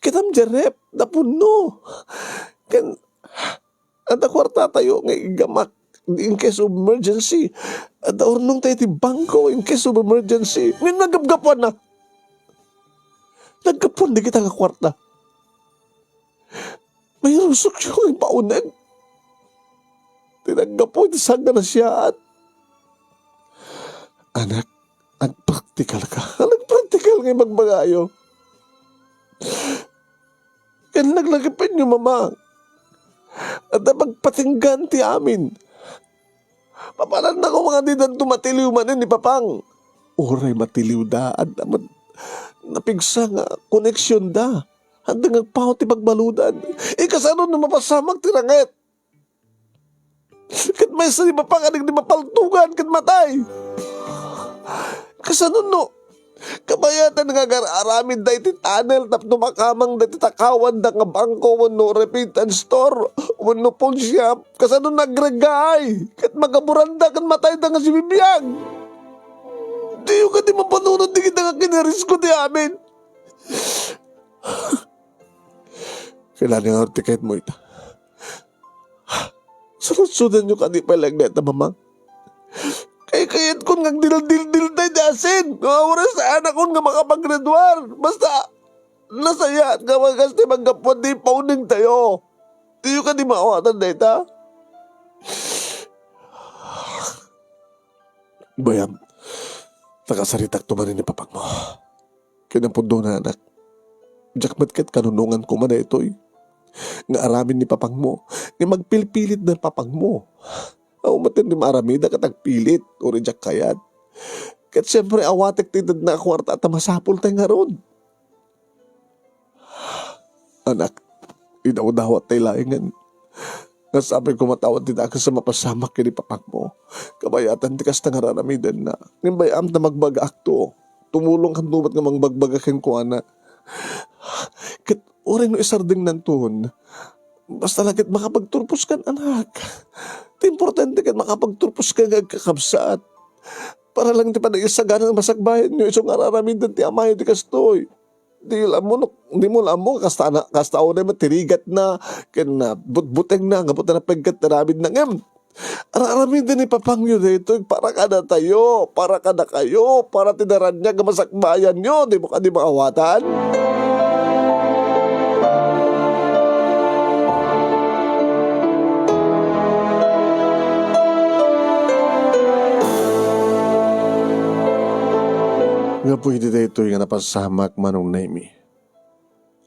Kitam, Jerep, napunno. Ken, adda kuartatayo nga igamak in case of emergency. Adda urnongtayo ti bangko in case of emergency. Ngem naggapuanna. Naggapuan dagita nga kuarta. Mairusokyo nga ipauneg ti naggapu iti saan nga nasiaat. Anak, agpraktikalka. Nagpraktikal nga ibagbagayo. Ken laglagipenyo, Mama. Adda pagpatinggaan ti amin. Papanannako nga didanto matiliw manen ni Papang. Uray matiliwda, adda met napigsa nga koneksionda. Adda nga agpaut ti pagbaludan. Ikasano no mapasamak ti ranget? Ket maysa ni Papang a nagdi mapaltugan ket matay. Kasano no kabayatan nga agar-aramidda iti tunnel tapno makamangda iti takawanda nga bangko wenno remittance store wenno pawn shop? Kasano nagreggaay ket magaburanda ken matayda nga sibibiag? Diyo kadi mapanunot dagita nga kinirisko ti amin? Kailangan nga ti kayatmo ita. Sarudsudanyo kadi pay laeng dayta, Mamang. Kaykayatkon nga agdildildiltayo ti asin. Nga uray saanakon nga makapaggraduar. Basta, nasayaat nga bagas ti manggapuan ti ipaunegtayo. Diyo kadi maawatan dayta? Bayam, ta kasaritakto manen ni Papangmo. Kinapudno na, anak. Diak met ket kanunongan koma daytoy nga aramid ni Papangmo, nga magpilpilit ni Papangmo. Awan met ti maaramida ket agpilit, uray diak kayat. Ket siempre, awatek ti itedna a kuarta ta masapultay ngarud. Anak, idawdawat tay laengen. Nga sapay koma ta awan ti dakes a mapasamak ken ni Papangmo. Kabayatan ti kasta nga ar-aramidenna. Ngem bay-am ta magbagaakto. Tumulongkanto met nga mangbagbaga kenkuana. Ket uray no isardengnan ton, basta la ket makapagturposkan, anak. Ti importante ket makapagturposka nga agkakabsat. Para lang ti panagsagana a masakbayanyo isu nga ar-aramiden ti amayo ti kastoy. Di la ammo no, di mo la ammo, kasta na, kasta unay met ti rigatna, ken, ah, butbutengna, nga buta napegget ti aramidna. Ngem, ar-aramiden ni Papangyo daytoy para kadatayo, para kadakayo, para ti naraniag a masakbayanyo. Di mo kadi maawatan? Nga pwede daytoy nga napasamak, Manong Nemy.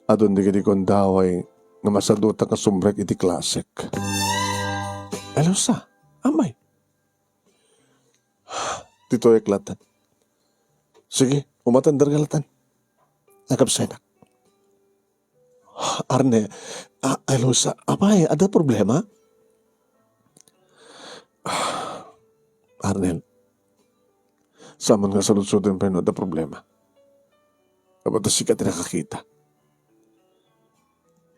Adun dagiti gundaway nga masadutak nga sumrek iti klasek. Eloisa, amay. Ditoy ak latta. Sige, umatender ka latta. Nakapsaynak. Arne, ah, Eloisa, amay, adda problema? Arnel, saan nga saludsoden pay no adda problema. Apo ta sika ti nakakita.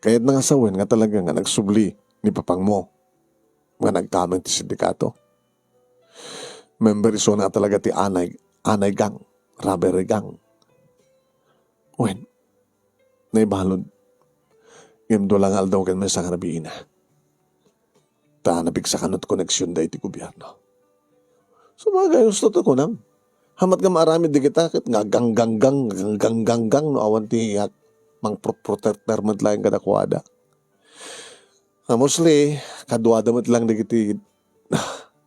Kayatna nga sawen nga talaga nga nagsubli ni papangmo nga nagkameng ti sindikato. Member isuna talaga ti anay, anay gang, robbery gang. Wen, naibalud. Ngem dua la nga aldaw ken maysa nga rabiina. Ta napigsa kano ti koneksionda iti gobierno. Sabagay, husto ti kunam. Hamat nga maaramid dagita ket nga ganggang-gang, ganggang-ganggang no awan ti, ah, mangproprotektar met laeng kadakuada. Ah, mostly, kaduada met lang dagiti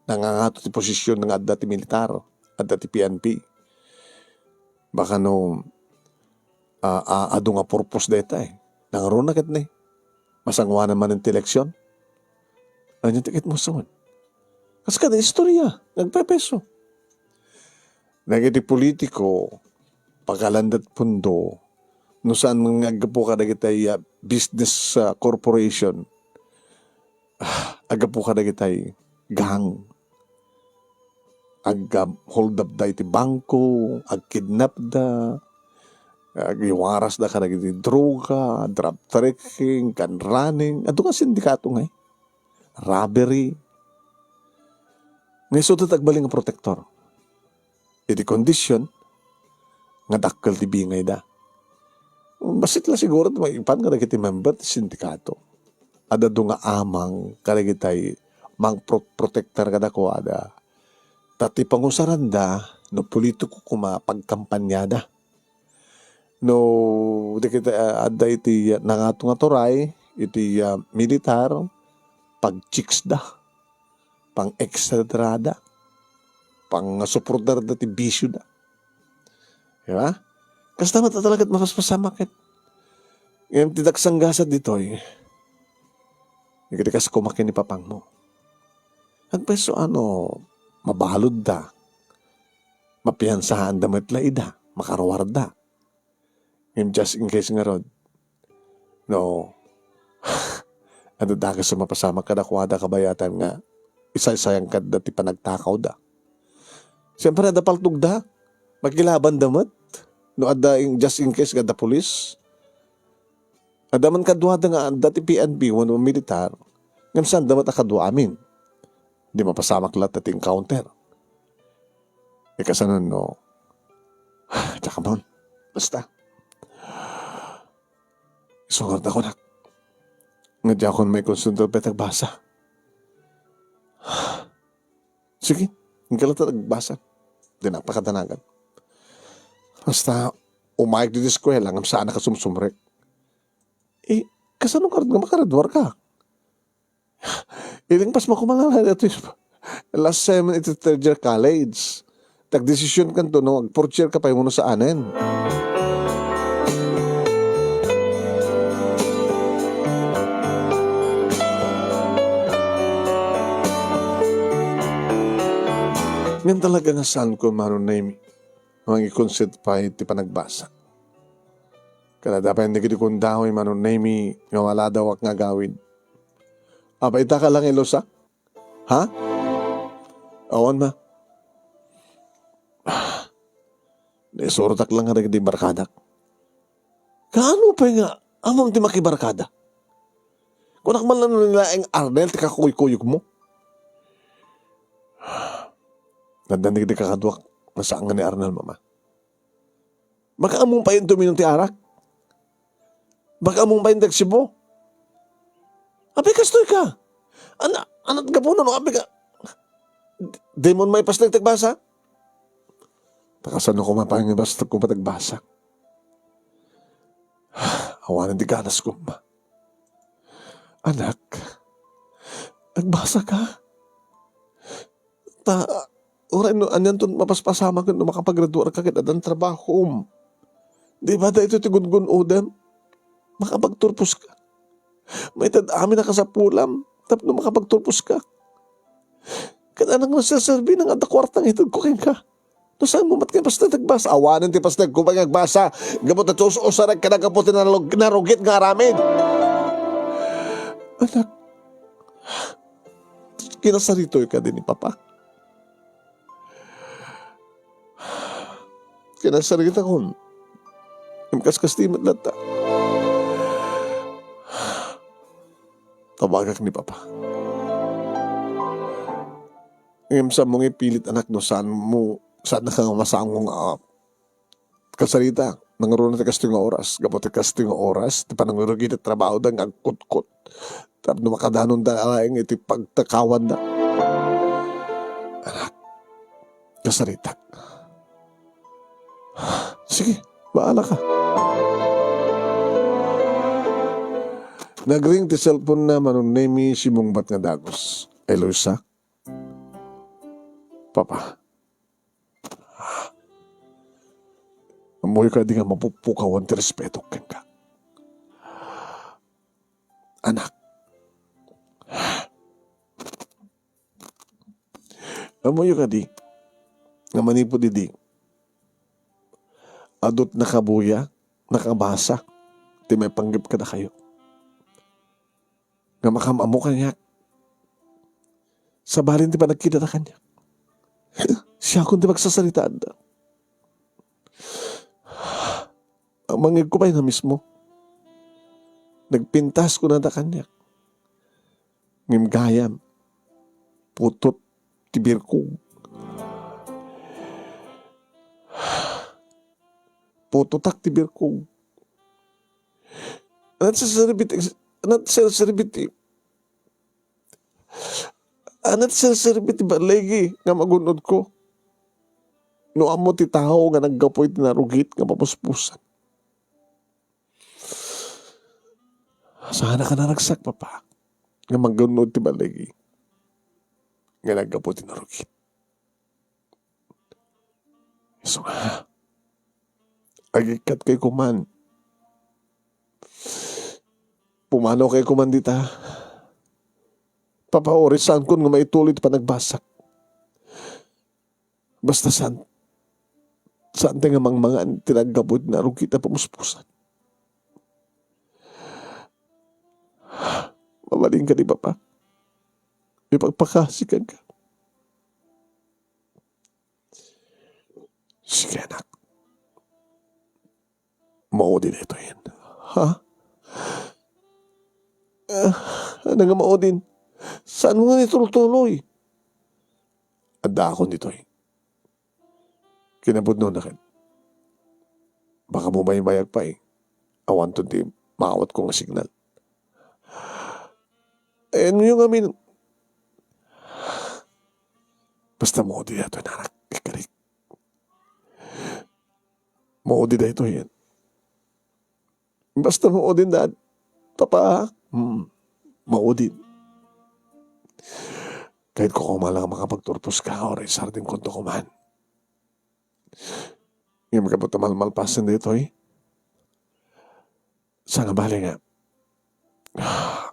nangangato ti posisyon nga adda ti militar, adda ti P N P. Baka no, ah, ah, adu nga purpose dayta eh. Nangruna ket ni, masangoanan manen ti eleksyon. Ania ti ket musuon? Kas kada istorya, nagpepeso. Dagiti politiko, pagalandat pundo, no saan nga aggapu kadagitay, ah, business, ah, corporation, ah, aggapu kadagitay gang. Ag-, ah, hold up da iti bangko, agkidnap da, agiwaras da kadagiti droga, drug trafficking, gun running, adu nga sindikato ngay, robbery. Nga isu ti agbalin nga protektor. Iti kondisyon nga dakkel ti bingayda. Bassit la siguro ti maipan kadagiti member ti sindikato. Adda adu nga amang kadagitay mangpro-, protektar kadakuada. Ta ti pangusaranda no politiko koma pagkampanyada. No, dagiti, ah, adda iti, ah, nangato nga turay, iti, ah, militar, pag-chicks da, pang-extra da, pangsuportar da ti bisyo da. Di ba? Kasta met a talaga ti mapaspasamak ket. Ngem ti daksanggasat ditoy, dagiti kas kumakin ni papangmo. Agpeso ano, mabalud da, mapiansahan da met la ida, makaruar da. Ngem just in case ngarud, no, adda dakes a mapasamak kadakuada kabayatan nga isaysayangkatda ti panagtakawda. Siyempre, adda paltogda, makilabanda met. No, adda in, just in case nga adda pulis, adda man kaduada nga adda ti P N P wenno militar, ngem saan da met a kadua amin. Di mapasamak latta ti encounter. Ikasanon no, tsaka man. Basta. Isungarda ko, nak. Nga di ako maikonsentra pay agbasa. Sige, ingka latta agbasa. Di na pakadanagan. Basta, umayag di eskwela, ngem saan a kasumsumrek. Eh, kasano ka nga makagraduar ka? Iling pas makumalala dito last sem iti third year college. Tagdesisyon kanto no ag-fourth year ka pay wenno saanen. Ngem talaga nga saan ko, Mano Nemi, mangikonsentra pay ti panagbasa. Kada pay dagiti kundaoy, Mano Nemi, nga waladaw nga agawid. Apay, ita ka lang ilusak? Ha? Awan, ma. Naisurotak lang nga dagiti barkadak. Kaano pay nga amom ti makibarkada? Kunak man lang no ni laeng Arnel ti kakuykuyogmo. Addan dagiti kakaduak nga saan nga ni Arnel, mama. Baka ammom pay ti uminom ti arak? Baka ammom pay ti agsibo? Apay kastoy ka? Ana, ania ti gapunan no apay ka? Di mo maipasteg ti agbasa? Ta kasano koma pay nga ibasteg ko pay ti agbasa? Awanen ti ganas ko, ma. Anak, agbasa ka? Ta, uray no, anianto ti mapaspasamak no makapagraduar ka ket addan trabahom. Di ba daytoy ti gungun-odem? Makapagturpos ka. Maited amin a kasapulam tapno makapagturpos ka. Ket anak, no serserbi nga adda kuarta nga itedko kenka. No saan mo met nga pasteg ti agbasa? Awanen ti pasteg ko pay nga agbasa. Gapu ta us-usarek ka na gapu ti narug-, narugit nga aramid. Anak, kinasaritoy ka din ni Papa. Kinasaritakon. Ngem kaskasti met latta. Tawagak ni Papa. Ngem saanmo nga ipilit, anak, no saanmo, saannaka nga masango nga, ah, kasarita. Nangruna ti kastoy nga oras. Gapu ti kastoy nga oras, ti panangrugi ti trabahoda nga agkutkot. Tapno makadanonda laeng iti pagtakawanda. Anak, kasaritak. Sige, bahala ka. Nagring ti cellphone na, Manong Nemi, simungbat nga dagus. Hello, Sa? Papa. Ammoyo kadi nga mapupukawan ti respeto kenka. Anak. Ammoyo kadi nga manipud idi, adu ti nakabuya, nakabasa ti maipanggep kadakayo. Nga makam-ammo kaniak. Sabali ti panagkitata kaniak. Siakon ti pagsasaritaanda. Mangngegko pay na mismo. Nagpintas kunada kaniak. Ngem gayam, putot ti birkog. Putotak ti birkog. Anat serserbi ti, anat serserbi ti, anat serserbi ti baligi nga magun-odko? No ammo ti tao nga naggapu iti narugit nga papuspusan. Saan a ka naragsak, Papa, nga magun-od ti baligi nga naggapu ti narugit? Isu nga, agikkat kay kuman. Pumanaw kay kuman dita. Papa, uray saankon nga maituloy ti panagbasak. Basta saan, saan ti nga mangmangan ti naggapu ti narugit a pamuspusan. Mabalin kadi, Papa? Ipagpakasi kenka. Sige, anak. Maudi daytoyen. Ha? Ah, ania nga maudin? Saanmo nga itultuloy? Addaakon ditoy. Kinapudnona ket baka bumaybayag pay. Awanton ti maawatko nga signal. Ayanyo ngamin. Basta maudi daytoy, anak. Ikarik. Maudi daytoy. Basta maudin, Dad. Papa. Hmm. Maudin. Kayatko koma lang makapagturpos ka, uray sardengkonto kuman. Ngem gapu ta malmalpasen daytoy, saan nga bale nga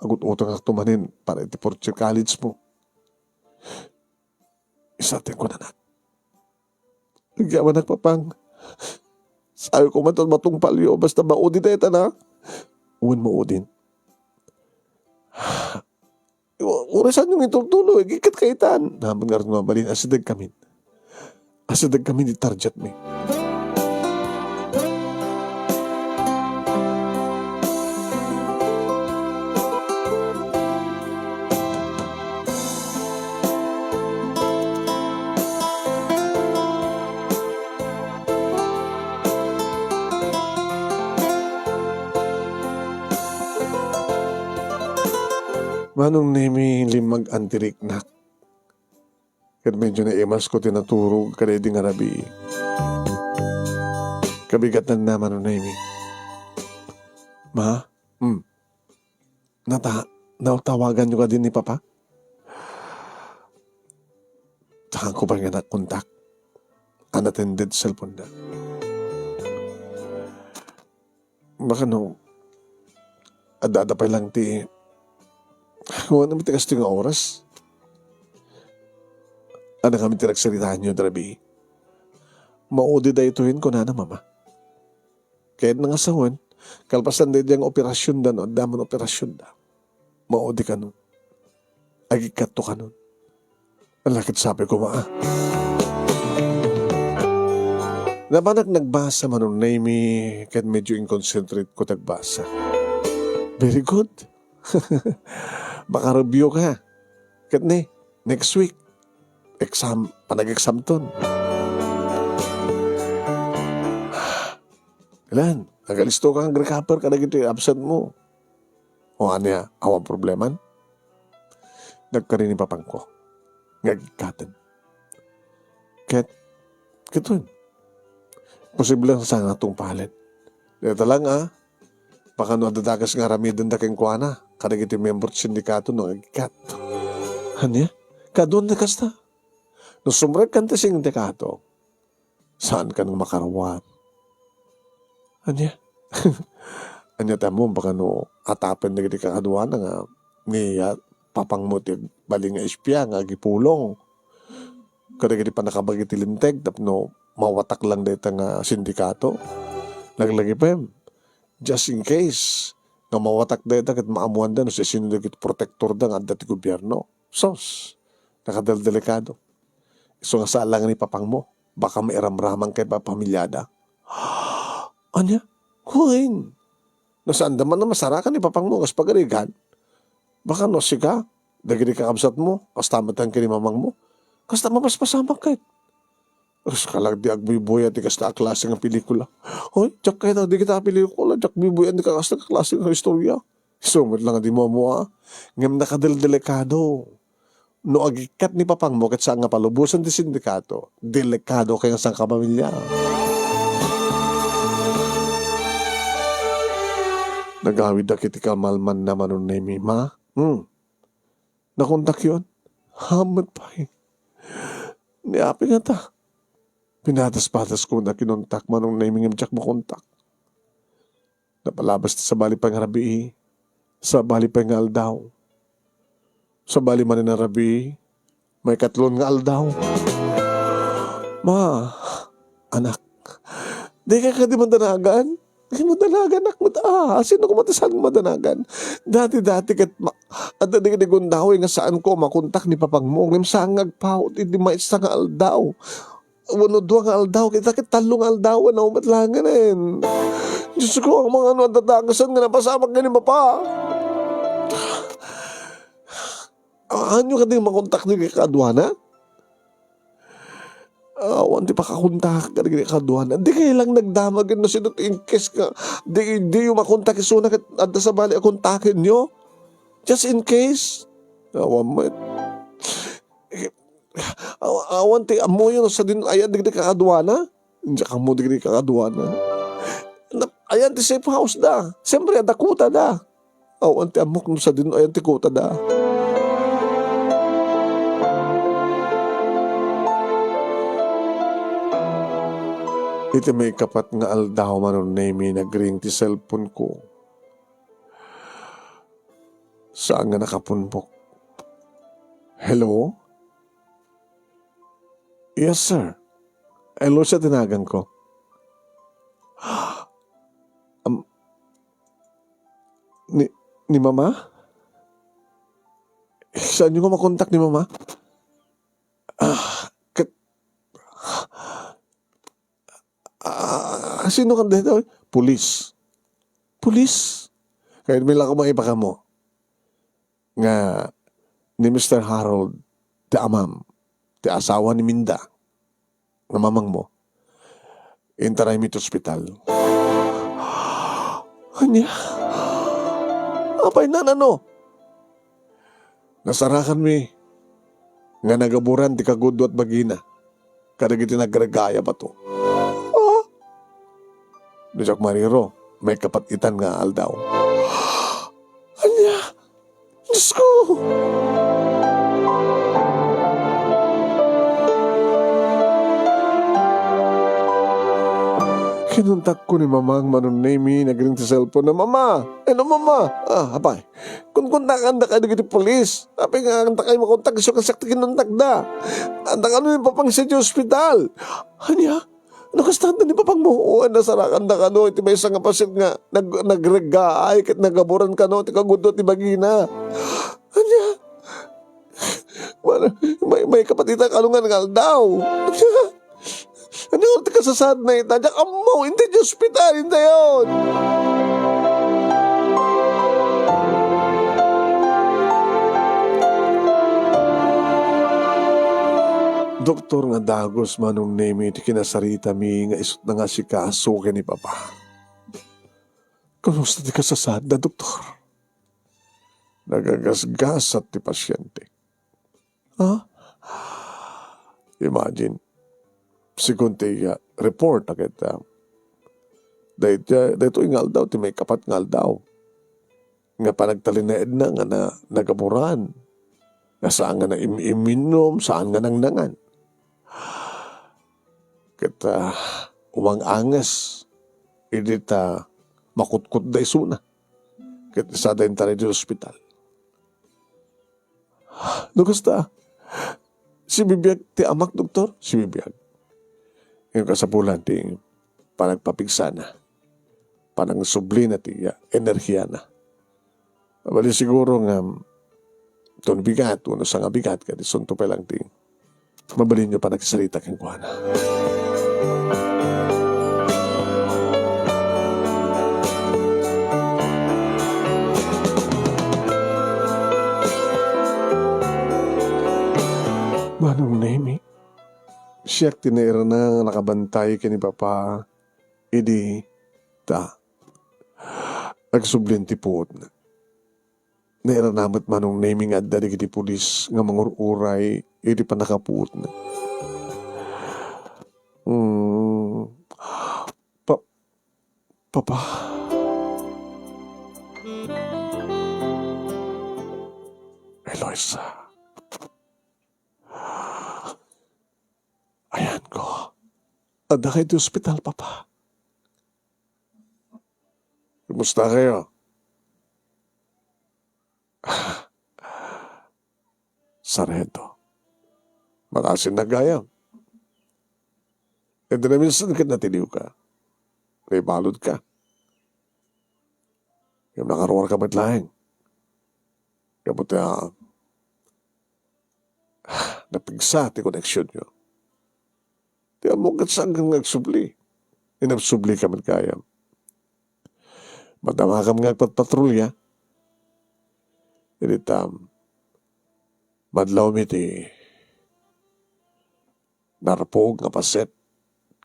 agut-utangakto manen para iti fourth year college mo. Isardengko, anak. Agyamanak, Papang. Sayo koma ta matungpalyo, basta maudi dayta na. Wen maudin. Uray saanyo nga itultuloy, agikkat kaitan. Naman nga rin mabalin, asideg kami. Asideg kami di target mi. Manong Nemi, limmag-an ti riknak. Ket medyo naimasko ti naturog kadaydi nga rabii. Kabigatnanna, Manong Nemi. Ma? Hmm. Nata-, natawaganyo kadi ni Papa? Saan ko pay nga nakontak? Unattended cellphone na. Baka no, adda-adda pay lang ti, ano ti kastoy nga oras? Ania ngamin ti nagsaritaanyo, Drabi? Maudi daytoyen, kunana, Mama. Kayatna nga sawen, kalpasan daydiay nga operasyonda, no adda man operasyonda, maudi kanon. Agikkatto kanon. Ala ket sapay koma, a. Napanak nagbasa, Manong Nemy, ket medyo inconcentrate ko tagbasa. Very good. Makareview ka. Ket ni, next week, exam, panag-examton. Ilan, nagalisto ka nga recover kadagiti absent mo. O ania, awan probleman? Nagkari ni papangko. Nga agikkaten. Ket, ket wen, posible nga saan nga tungpalen. Deta lang, ah, baka no adda dakes nga aramidenda kenkuana, kadagiti membro ti sindikato no agikkat. Ania? Kaduan ti kasta. No sumrekkan ti sindikato, saan ka nang makaruar. Ania? Ania ti ammom, baka no atapen dagiti kakaduana nga ni, ah, papangmo ti bali nga espia nga agipulong kadagiti pannakabagi ti linteg tapno mawatak lang dayta nga sindikato. Laglagipem, just in case nga mawatak dayta ket maammoanda no sisino dagiti protektorda nga adda ti gobierno. Sus, nakadeldelikado. Isu nga saan lang ni papangmo, baka mairamraman ket pamiliada. Ania? Wen. No saanda man a masarakan ni papangmo kas pagarigan, baka no sika, dagiti kakabsatmo, kasta met ken ni mamangmo, kasta mapaspasamak ket. Kas kalag di agbuybuya ti kasta a klase nga pelikula. Hoy, diak kayat di kita pelikula, diak buybuyan ti kasta a klase nga istorya. Isu met lang a di mo ammoa, ngem nakadeldelikado. No agikkat ni papangmo ket saan nga palubosen ti sindikato, delikado kay nga saan ka pamilya. Nagawid dagiti kamalmanna, Manong Nemy, ma? Hmm. Nakontak yon? Hamet pay. Ni api ngata. Pinadas-padas ko na kinontak, Manong Nemy, ngem diak makontak. Napalabas ti sabali pay nga rabii, sabali pay nga aldaw. Sabali manen a rabii, maikatlon nga aldaw. Ma, anak, dika kadi madanagan? Ay, madanagan, anak, met, ah, sino koma ti saan madanagan? Dati-dati ket ma-, adda dagiti gundaway nga saanko a makontak ni papangmo, ngem saan nga agpaut iti maysa nga aldaw. Wenno dua nga aldaw, kita ket tallo nga aldaw, a naumat langanen. Diyos ko, ang mga ano, ang dadakesan nga napasamak nga ni Papa. Aanyo kadi makontak ni kakaduana? Awan ti pakakontak kadi kakaduana. Di kay lang nagdamag no sino ti in case nga di, di yung makontak isuna ket adda sabali a kontakenyo. Just in case. Awan met. Aw-, awan ti ammoyo no sadin ayan dagiti kakaduana? Diak ammo dagiti kakaduana. Na-, ayan ti safe house da. Siyempre, adda kuta da. Awan ti ammok no sadin ayan ti kuta da. Iti maikapat nga aldaw, Manong Nemy, nagring ti cellphone ko. Saan nga nakapunbok. Hello? Yes, sir. Hello, siya tinagan ko. Um, ni, ni Mama? Saan nyo nga makontak ni Mama? Ah, kat-, ah, sino kan dito? Pulis. Pulis? Kaya may lang ako maipakamo nga ni Mister Harold, ti amam, ti asawa ni Minda, nga mamangmo, intaraymi ti ospital. Ania? Apay, nanano? Nasarakanmi nga nagaburan ti kagudua ti bagina kadagiti nagreggaay a bato. Ah? Diak mariro, maikapat-itan nga aldaw. Ania? Diyos ko! Kinuntakko ni Mamang, Manong Nemy, nagring ti cellphone na, "Mama! Ano, Mama?" Ah, apay. Kunkuntakan da kayo dagiti pulis. Apay nga, anta kayo makontak, isu kasakti kinuntak da. Anta kano ni Papang sa ospital. Ania? No kasta ni Papang mo, o, nasarakan da kano, iti maysa nga pasyente nga nag-, nagreggaay, ket nagaburan kano, ti kagudua ti bagina. Ania? May, may kapatita kano nga nga aldaw. Ania? Ania ti kasasaadna ita? Diak ammo. Inta iti ospital, intayon. Doktor, nga dagus, Manong Nemi, ti kinasaritami nga isut' nangasikaso ken ni Papa. Kumusta ti kasasaadna, Doktor? Nagagasgasat ti pasiente. Ha? Imagine, segun ti, ah, report, a ket, ah, daytoy, daytoy nga aldaw ti maikapat nga aldaw nga panagtalinaedna nga na, nagaburan, nga saan nga naim-, imminnom, saan nga nangnangan. Ket, ah, umang-anges idi ta makutkutda isuna. Ket isada intan iti ospital. No kasta, sibibiag ti amak, Doktor? Sibibiag. Ngem kasapulan ti panagpapigsana, panangsublina ti, ah, enerhiana. Mabalin siguro nga, um, ton bigat, wenno sangabigat, ket isunto pay lang ti mabalinyo panagsarita kenkuana. Manong Nemi, siak ti nairana nga nakabantay ken ni Papa idi ta agsublin ti puotna. Nairana met, Manong Nemi, nga adda dagiti pulis nga mangur-uray iti pannakapuotna. Mm. Pa-, Papa. Eloisa. Ayanko. Adda kayo ti ospital, Papa. Kumusta kayo? Sargento. Makasin na gayam. Iti naminsan ket natiliw ka. Naibalud ka. Ngem nakaruar ka met laeng. Gapu ta napigsa ti koneksionyo. Ti ammok ket saan nga agsubli. Inapsubli ka met gayam. Madamakam nga agpatpatrolya. Idi ta, madlawmi ti narpog nga paset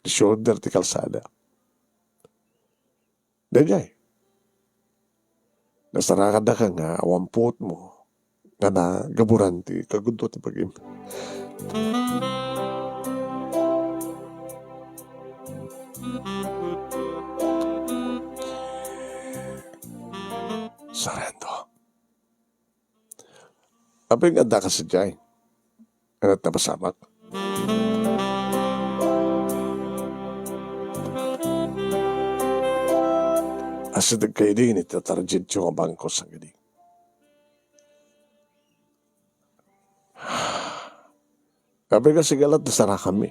ti shoulder ti kalsada. Daydiay. Nasarakadaka nga awan puotmo nga nagaburan ti kagudua ti bagim. Sargento. Apay nga addaka sadiay? Ket napasamak. Asideg kaydi iti targetyo nga bangko, sangadi. Apay nga sigala ti sarakanmi?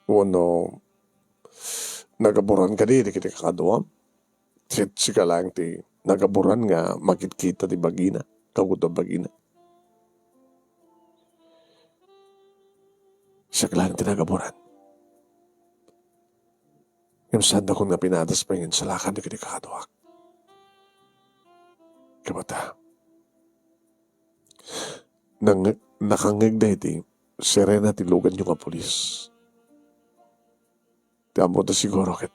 Wenno nagaburan kadi dagiti kakaduam? Ket sika laeng ti nagaburan nga makitkita ti bagina, kagudua bagina. Siak laeng ti nagaburan. Ngem saandakon nga pinadas pay nga insalakan dagiti kakaduak. Kabatta, nang-, nakangngegda iti sirena ti luganyo nga pulis. Ti ammoda siguro ket,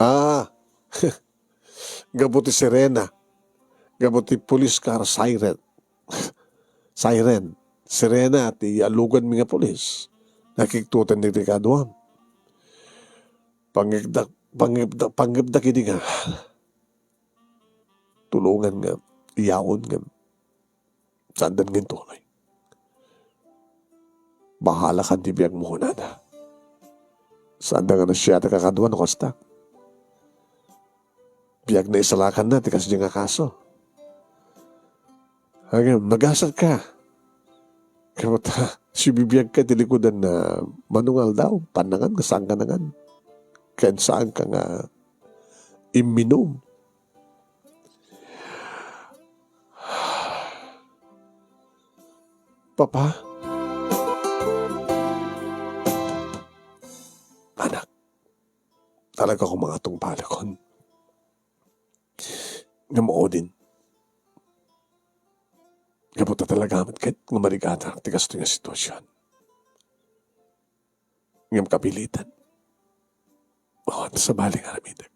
ah, gapu ti sirena, gapu ti police car siren. Siren, sirena ti aluganmi nga pulis. Nakiktutan dagiti kaduam. Pangngegda, pangngegda, pangngegda kidi nga tulongan nga iyaon nga saandan nga intuloy. Bahala kan ti biagmo, kunada. Saanda nga nasiatek a kadua no kasta. Biag na isalakanna ti kasdi nga kaso. Agem, nagasatka. Kabatta, sibibiagka iti likudan na mano nga aldaw, pannangan nga saanka nangan. Ken saanka nga imminum. Papa? Talaga koma nga tungpalakon. Ngem, Odin, gapu ta talaga met ket nga marigatak ti kastoy nga sitwasion. Ngem kapilitan. Awan sabali nga aramidek.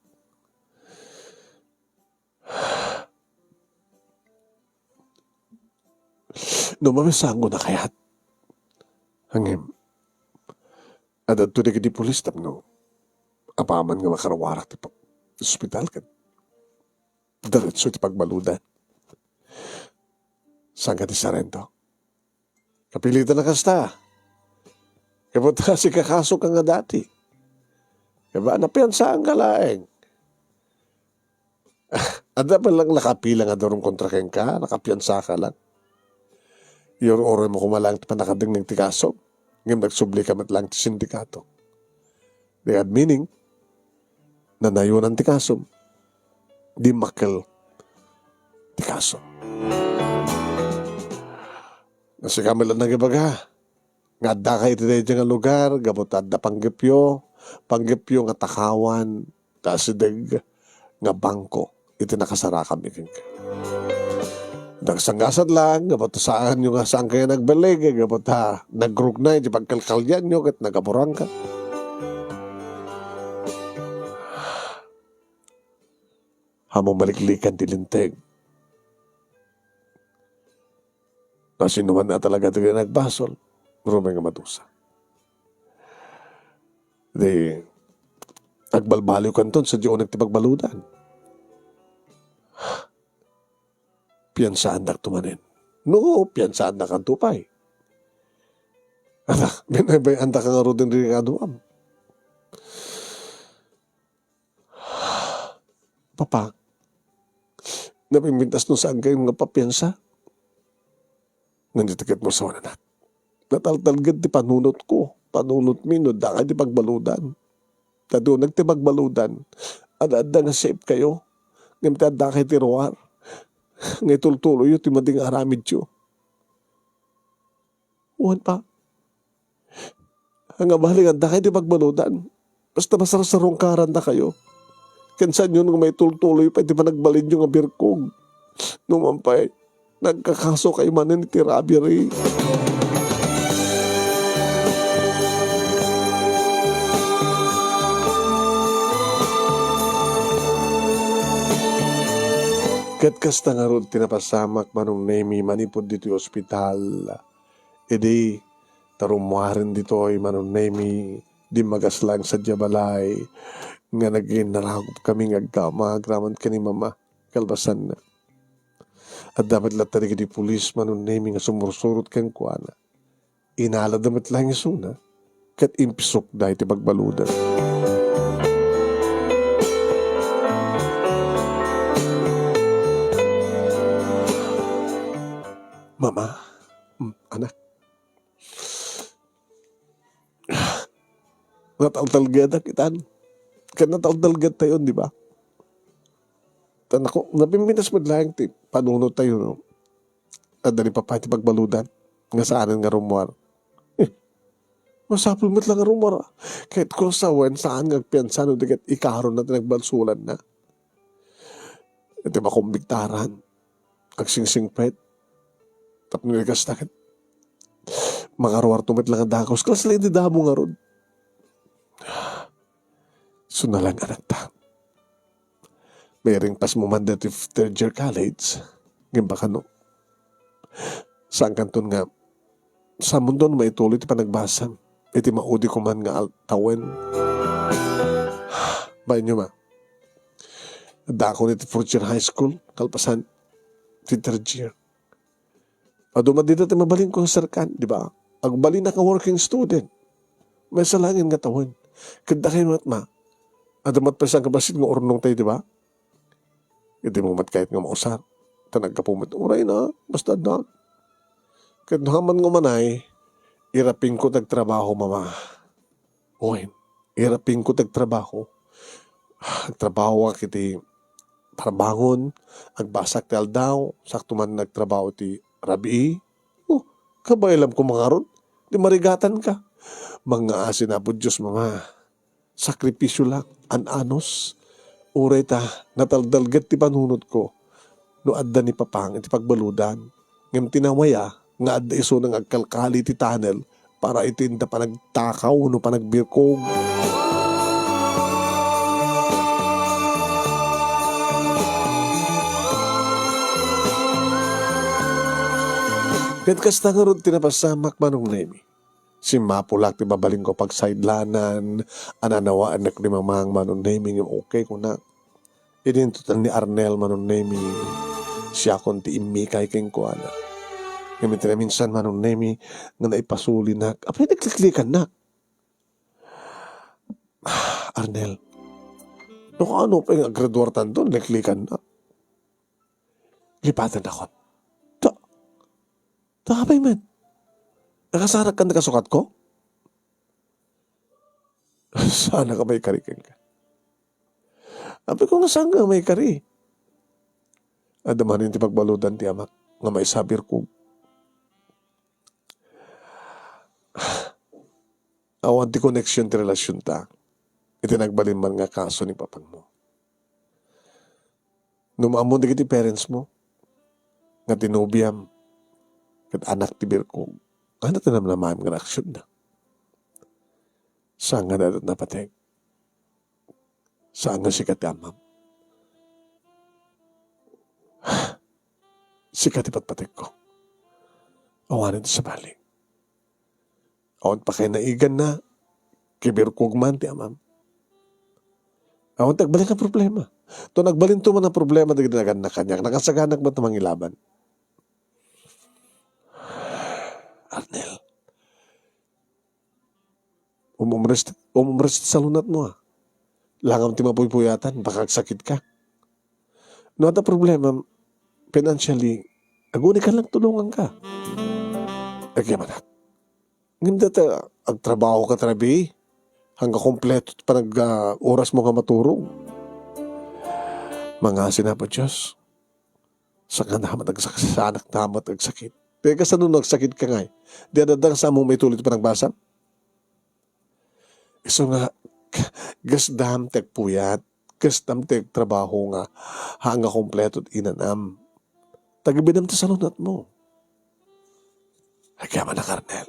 No maminsan ko nakayat. Ngem, adda dagiti pulis tapno apaman nga makaruarak ti pa-, ospital ket diretso ti pagbaludan. Saan ka ti sarento? Kapilitan a kasta. Gapu ta sikakasoka nga dati. Diba? Napiansaanka laeng. Adda pa lang nakapila nga durong kontra kenka, nakapiansaka lang. Iyur-uray mo koma lang ti pannakadengngeg ti kaso, ngem nagsublika met lang ti sindikato. Di meaning, nanayonan ti kaso, dimmakkel ti kaso. Sika met lang nagibaga nga addaka iti daydiay nga lugar gapu ta adda panggepyo, panggepyo nga takawan ta asideg nga bangko iti nakasarakami kenka. Nagsanggasat lang gapu ta saanyo nga, saankayo nagballig gapu ta nagrugnay ti pagkalkalianyo ket nagaburangka. Ammom maliklikan ti linteg. Kasinoman a talaga ti nagbasol, rumen nga madusa. Di, agbalbaliwkanton sadino ti pagbaludan. Piansaandakto manen. No, piansaandakanto pay. Anak, binaybay-andaka ngaruden ti kaaduam. Papa, napimpintas no saankayo nga papiansa. Ngem dita ket masawan, anak. Nataltalged ti panunotko, panunotmi no addakayo ti pagbaludan. Ta no adda ti pagbaludan, adda nga safe kayo. Ngem ti addakayo ti ruar, nga itultuloyyo ti madi nga aramidyo. Wen pa, nga bali nga addakayo ti pagbaludan. Basta masarsarungkarandakayo. Ken saanyo nga maitultuloy pay ti panagbalinyo nga birkog. No man pay, nagkakasokayo manen iti robbery. Ket kasta ngarud ti napasamak, Manong Nemy, manipud ditoy ospital. Idi ta rummuaren ditoy, Manong Nemy, dimmagas laeng sadiay balay nga naginnaragupkami nga agdama agraman ken ni Mama kalpasanna. Adda met latta dagiti pulis, Manong Nemy, nga sumursurot kenkuana. Inalada met laeng isuna ket impisokda iti pagbaludan. Mama, mm, anak, nataltalgedak itan. Ken nataltalgedtayon, di ba? Tan ako, napimpintas met laeng ti panunottayo, no? Adda ni Papa iti pagbaludan nga saanen nga rummuar. Eh, masapul met la nga rummuar, ah. Ket kua, wen saan nga agpiansa no di ket ikaronna ti nagbalsulanna. Iti makumbiktaran, agsingsingpet. Tapno di kasta ket, makaruarto met la nga dakes. Kasla iti damo ngarud. Suna lang, anakta. Mairing pasmo man ditoy third year college, ngem bakano. Saankanton nga, saanmonton maituloy ti panagbasam iti maudi koman nga al-, tawen. Bainyo, ma. Addaakon iti fourth year high school, kalpasan ti third year. Adu met dita ti mabalinko nga serkan, di ba? Agbalinak nga working student. Maysa laengen nga tawen. Ket dakayo met, ma, adda met pay saan nga bassit nga urnongtayo, di ba? Idi mo met kayat nga mausar. Ta naggapu met, uray na, basta adda. Ket no aman nga umanay, irapingko ti agtrabaho, mama. Wen, irapingko ti agtrabaho. Agtrabahoak iti parabangon, agbasak ti aldaw, sakto man nagtrabaho ti rabii. Oh, kabaelam koma ngarud, di marigatanka. Mangngaasin Apo Dios, mama. sakripisio la, an-anos. Uray ta nataldalget ti panunotko no adda ni Papang iti pagbaludan. Ngem tinawaya nga adda isuna nga agkalkali iti tunnel para iti inda panagtakaw no panagbirkog. Ket kasta ngarud ti napasamak, Manong Nemi. Simmapulak ti mabalinko a pagsaydlanan, a nanawaennak ni Mamang, Manong Nemi, ngem okay, kunak. Idinto ni Arnel, Manong Nemi, siakon ti immikay kenkuana. Ngem iti naminsan, Manong Nemi, nga naipasulinak, apay, nagliklikannak. Arnel, no kaano pay nga aggraduartanto, nagliklikannak. Lipatennakon. Ta, ta apay met? Nakasarak kan kasukatko? Saan ka maikari kenka? Apay ko nga saan nga maikari? Adda manen ti pagbaludan ti amak nga maisabirko. Awan ti koneksion ti relasionta iti nagbalin man nga kaso ni Papangmo. No maammo dagiti parents mo nga ti nobiam ket anak ti birkog, ania ti namnamaem nga reaksionna? Saan nga adda napateg? Saan nga sika ti amam? Sika ti patpategko. Awanen ti sabali. Awan pakainaiganna, kibirkog man ti amam. Awan ti agbalin a problema. To nagbalinto man a problema dagiti nagannak kaniak, nakasaganak met a mangilaban. Arnel, umumres, umumres ti salunatmo, a. Langam ti mapuypuyatan, baka agsakitka. No adda problema, financially, agunikan lang tulonganka. Agyamanak. Ngem dayta, agtrabahoka, trabi, hangga kompleto ti panag-, ah, orasmo nga maturog. Mangasin, Apo Dios. Saan nga met agsak-, saan nga met agsakit. Ti kasano no agsakitka ngay? Di adda nga saan a maituloy ti panagbasam? Isu nga, kasdam ti agpuyat, kasdam ti agtrabaho nga, haan nga kompleto ti inanam. Tagibidam ti salunatmo. Agyamanak, Arnel.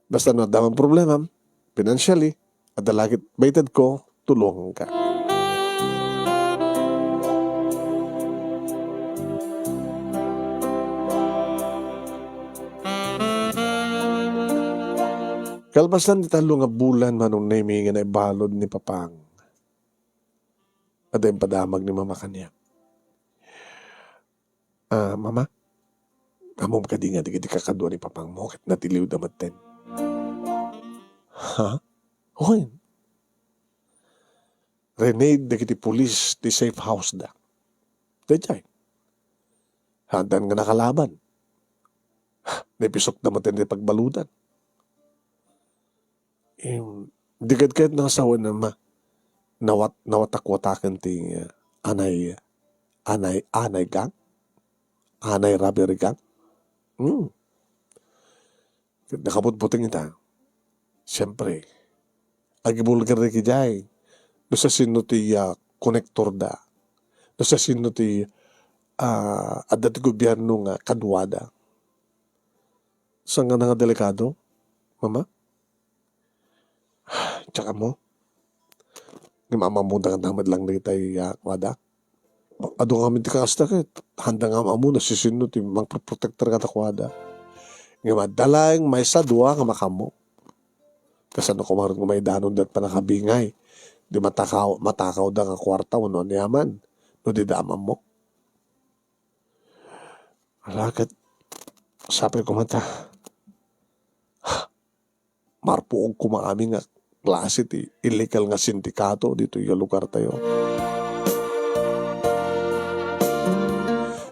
Basta no adda man problemam, financially, adda la ket baitedko, tulonganka. Kalpasan ti tallo nga bulan, Manong Nemi, nga naibalud ni Papang, adda impadamag ni Mama kaniak. Ah, Mama, ammom kadi nga dagiti kakadua ni Papangmo ket natiliwda metten? Ha? Wen. Rinaid dagiti pulis ti safe house da. Daydiay. Haandan nga nakalaban. Naipisokda metten ti pagbaludan. Em, di ket, ket nasawen a ma-, nawat-, nawatakwataken ti, eh, anay, anay, anay gang? Anay robbery gang? Hmm. Ket nakabutbuteng ita. Siempre, agibulgar da idiay. No siasino ti, ah, konektor da. No siasino ti, ah, adda ti gobierno nga kaduada. Saan nga nga delikado, Mama? Tsaka mo, ngem ammo, dagiti met lang dagitay, ah, kuada. Adu ngamin ti kasta ket, haanda nga ammo no siasino ti mangprotektar kadakuada. Ngem adda laeng maysa dua nga makaammo. Kasano koma ngarud nga maidanon da ti pannakabingay? Di matakaw-, matakawda nga kuarta wenno aniaman no dida ammo. Ala ket, sapay koma ta, marpuog koma amin nga klase ti illegal nga sindikato ditoy nga lugartayo.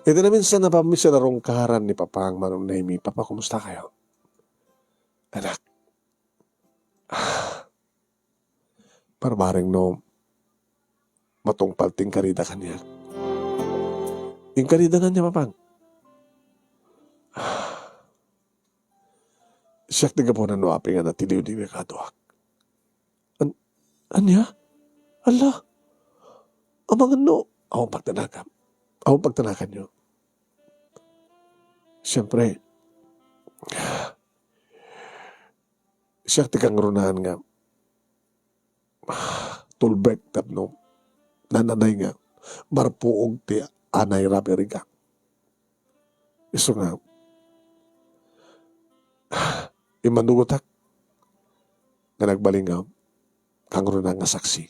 Iti naminsan, napamisan a rungkaran ni Papang Manong Nemi, "Papa, kumusta kayo?" "Anak, ah, barbareng no matungpal ti inkarida kaniak." "Inkarida ania, Papang?" "Ah, siak ti gapuna no apay nga natiliw dagiti kaduak." "An-, Ania? Ala, amangan no, awan pagtanakam. Awan pagtanakanyo. Siyempre, siak ti kangrunaan nga tulbek tapno nananay nga marpuog ti anay rabirig. Isu nga, immanugotak nga nagbalin nga kangrunaan nga saksi.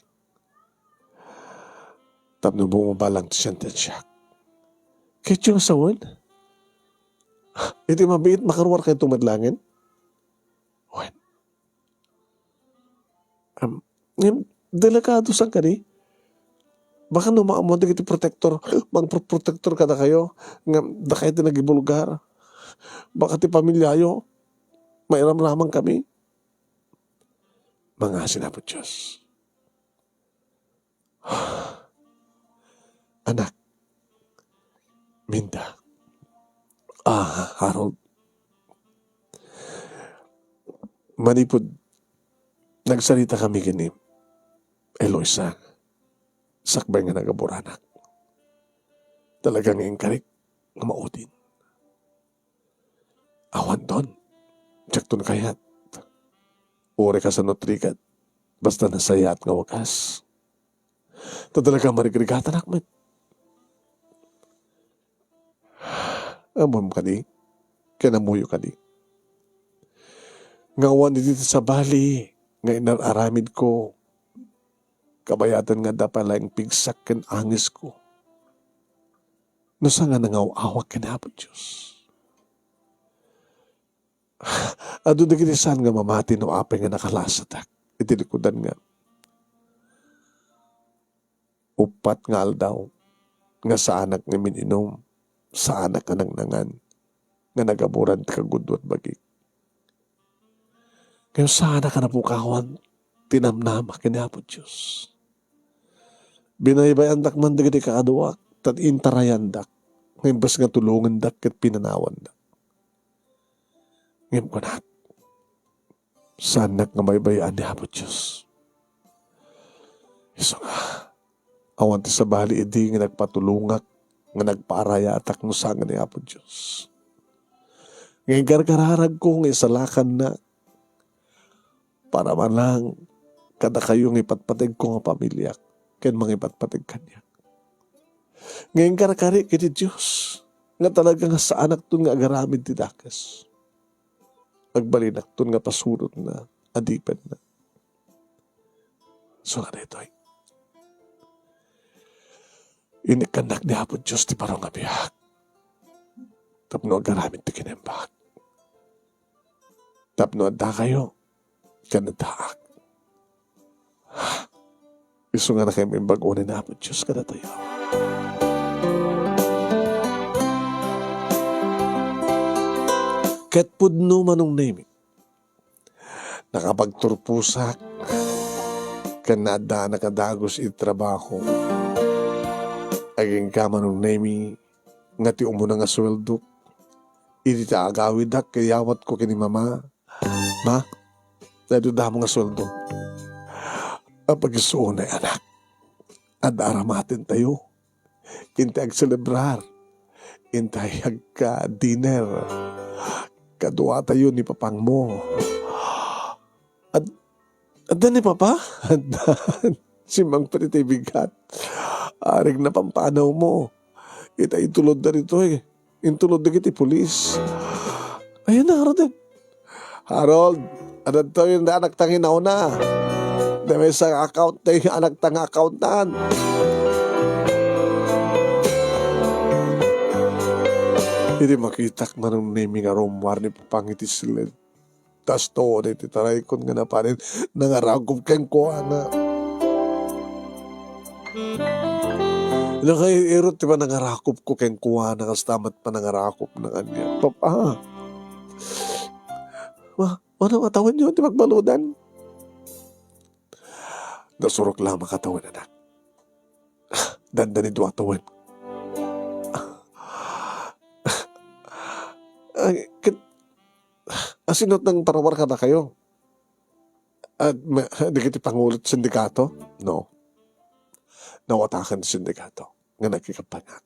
Tapno bumabalang ti sentensiak. Ketdi nga sawen? Iti mabiit, makaruarkayo met laengen? Wen. Am, ngem, delikado san kadi? Baka no maammo dagiti protektor, mangproprotektor kadakayo, nga dakay ti nagibulgar. Baka ti pamiliayo, mairamraman kami. Mangngaasin Apo Dios. Anak, Minda, ah, Harold, manipud nagsarita kami ken ni Eloisa, sakbay nga nagaburanak, talaga nga inkarik nga maudin. Awanton, diakton kayat. Uray kasano ti rigat, basta nasayaat nga wagas. Ta talaga marigrigatanak met. Ammom kadi? Ken ammoyo kadi? Nga awan idi ti sabali nga inar-aramidko, kabayatan nga adda pay laeng pigsak ken angesko. No saan nga nangaw-awak ken Apo Dios. Adu dagiti saan nga mamati no apay nga nakalasatak iti likudan nga uppat nga aldaw nga saanak nga min-inum, saanak nga nangnangan, nga nagaburan ti kagudua ti bagik. Ngem saanak a napukawan ti namnama ken ni Apo Dios. Binaybay-andak man dagiti kaaduak, ta intarayandak, nga imbes nga tulongendak ket pinanawandak. Ngem kunak, saannak nga baybay-an ni Apo Dios. Isu nga, awan ti sabali idi nga nagpatulongak, nga nagpaarayatak no saan nga ni Apo Dios. Nga inkarkararagko nga isalakannak para man lang kadakayo nga ipatpategko nga pamiliak ken mangipatpateg kaniak. Nga inkarkarik iti Dios nga talaga nga saanakton nga agaramid ti dakes. Agbalinakton nga pasurotna, adipenna. So nga daytoy, inikkannak ni Apo Dios ti baro nga biag tapno agaramid ti kinaimbag. Tapno addakayo ken addaak. Isu nga nakaimbag-o ni Apo Dios kadatayo. Ket pudno, Manong Nemi, nakapagturposak ken naaddaanak a dagus iti trabaho. Agingga, Manong Nemi, nga ti umuna nga suweldok, idi ta agawidak ket iyawatko ken ni Mama, "Ma, daytoy damo nga sueldo. Apag-isu unay, anak. Adda aramatentayo. Inta agselebrar. Inta agka-dinner. Kaduatayo ni papangmo." Ad-, adda ni Papa? Adda. Simmangpet iti bigat. Arig napampanaw mo. Ita intulod da ditoy. Intulod dagiti pulis. Ayan na, Harold. Harold, adda ditoy da anakta nga inauna. Da maysa nga account, da anakta nga accountant. Idi makitak, Manong Nemi, nga rummuar ni Papang iti siled, tasto daytoy taraykon nga napanen, nangarakop kenkuana. Nakaiirot ti panangarakopko kenkuana, kasta met panangarakopna kaniak. "Papa, ma-, mano a tawenyo ti pagbaludan?" "Nasurok laeng a tawen, anak. Dandani dua a tawen." Ay, ket, asino ti nangparuar kadakayo? At ma-, dagiti pangulo ti sindikato? No. Nawataken ti sindikato nga nakikappanag.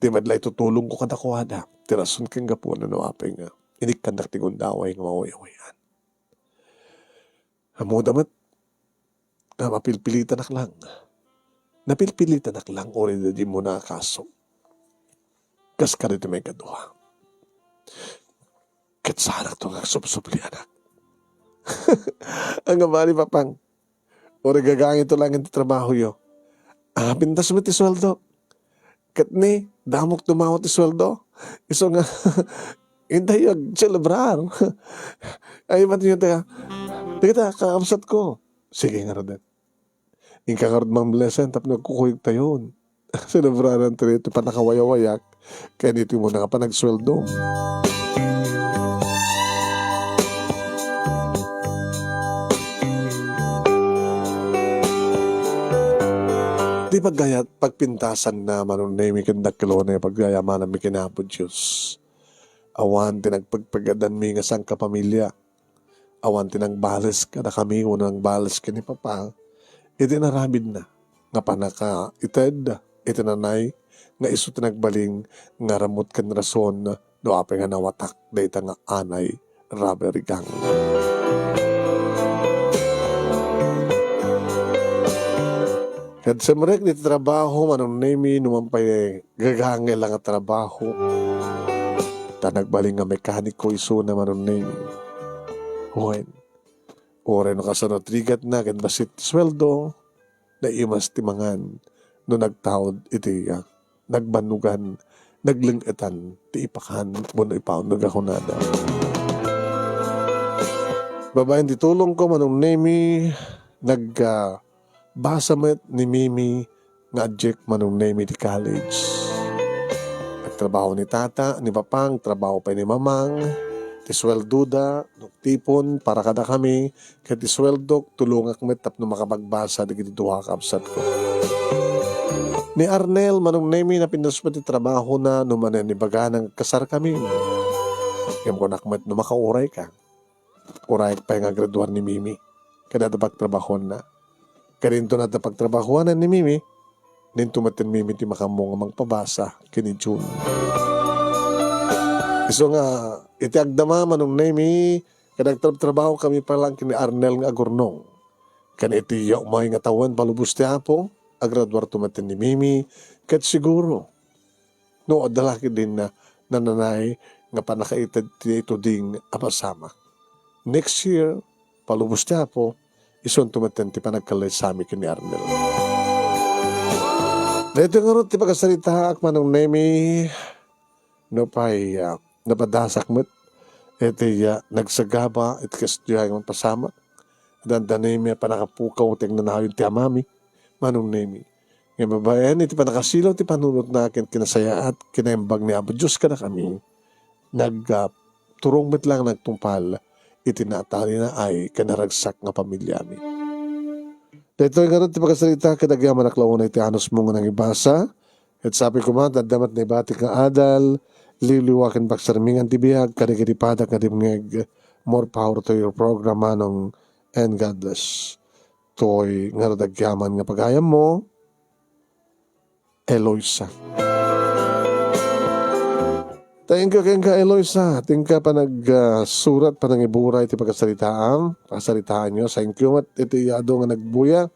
Di met la itutulongko kadakuada ti rason ken gapuna no apay nga inikkannak ti gundaway nga mawayawayan. Ammoda met nga mapilpilitanak lang. Napilpilitanak lang uray daydi immuna a kaso. Kas kadagiti maikadua. Ket saanakto nga agsubsubli, anak. Ania bali, Papang? Uray gagangayto laeng ti trabahoyo. Ah, pintas met ti sueldo. Ket ni, damok dumawa ti sueldo. Isu nga, intay agselebrar. Ay, ba't yun, teka? Teka, kakabsatko. Sige ngaruden. Inka ngarud, Ma'am Blessing, tapno agkukuyogtayon. Selebraran tayo iti pannakawayawayak ken iti umuna nga panagsueldo. Ti paggayat, pagpintasanna, Manong Nemi ken Dakkelone, pagyayamananmi ken Apo Dios. Awan ti nagpagpagadanmi nga sangkapamilia. Awan ti nagbales kadakami wenno nagbales ken ni Papa iti inaramidna nga pannakaited iti nanay nga isu ti nagbalin nga ramut ken rason no apay nga nawatak dayta nga anay robbery gang. Ket simrek diti trabaho, Manong Nemi, numan pay gagangay la nga trabaho. Ta nagbalin nga mekaniko isuna, Manong Nemi. Wen, uray no kasano ti rigatna ket bassit ti sueldo, naimas ti mangan no nagtaud iti, ah, nagbannogan, nagleng-etan ti ipakan wenno ipauneg a kunada. Babaen ti tulongko, Manong Nemi, nag, ah, basa met ni Mimi nga adiak, Manong Nemi, ti college. Nagtrabaho ni tata, ni papang, trabaho pay ni mamang, ti sueldoda, nagtipon para kadakami, ket ti sueldok, tulongak met tapno makapagbasa dagiti dua a kabsatko. Ni Arnel, Manong Nemi, napintas met ti trabahona no manen ibagana nga agkasarkami. Ngem kunak met no makaurayka. Urayek pay nga agraduar ni Mimi. Ket adda pagtrabahuanna. Ket inton adda pagtrabahuanan ni Mimi, ninto met ni Mimi ti makaammo nga mangpabasa ken ni June. Isu nga, iti agdama, Manong Nemi, ket agtrabtrabahokami pay laeng ken ni Arnel nga agurnong. Ken iti umay nga tawen, palubos ti Apo, agraduarto met ni Mimi, ket siguro, no, adda la ketdin nananay nga pannakaited ti ituding a pasamak. Next year, palubos ti Apo, isunto met ti panagkallaysami ken ni Arnel. Daytoy ngarud ti pagasaritaak, Manong Nemi, no pay, ah, napadasak met iti, ah, nagsagaba iti kastoy nga pasamak. Adda ni Nemi a pannakapukaw ti agnanayon ti amami, Manong Nemi. Nga babaen iti pannakasilaw ti panunotna ken kinasayaat, kinaimbag ni Apo Dios kadakami, nag, ah, turong met laeng nagtungpal iti natalinaay ken naragsak nga pamiliami. Daytoy ngarud ti pagasarita ket agyamanak la unay ti anusmo nga nangibasa. Ket sapay koma, ta adda met naibatik nga adal, liwliwa ken pagsarmingan ti biag kadagiti padak nga dimngeg. More power to your program, Manong, and God bless. Toy ngarud agyaman nga pagayammo, Eloisa. Thank you kenka, Eloisa. Ti inka panag, ah, surat, panangiburay ti pagasaritaam, pagasaritaanyo. Thank you met iti adu nga nagbuya.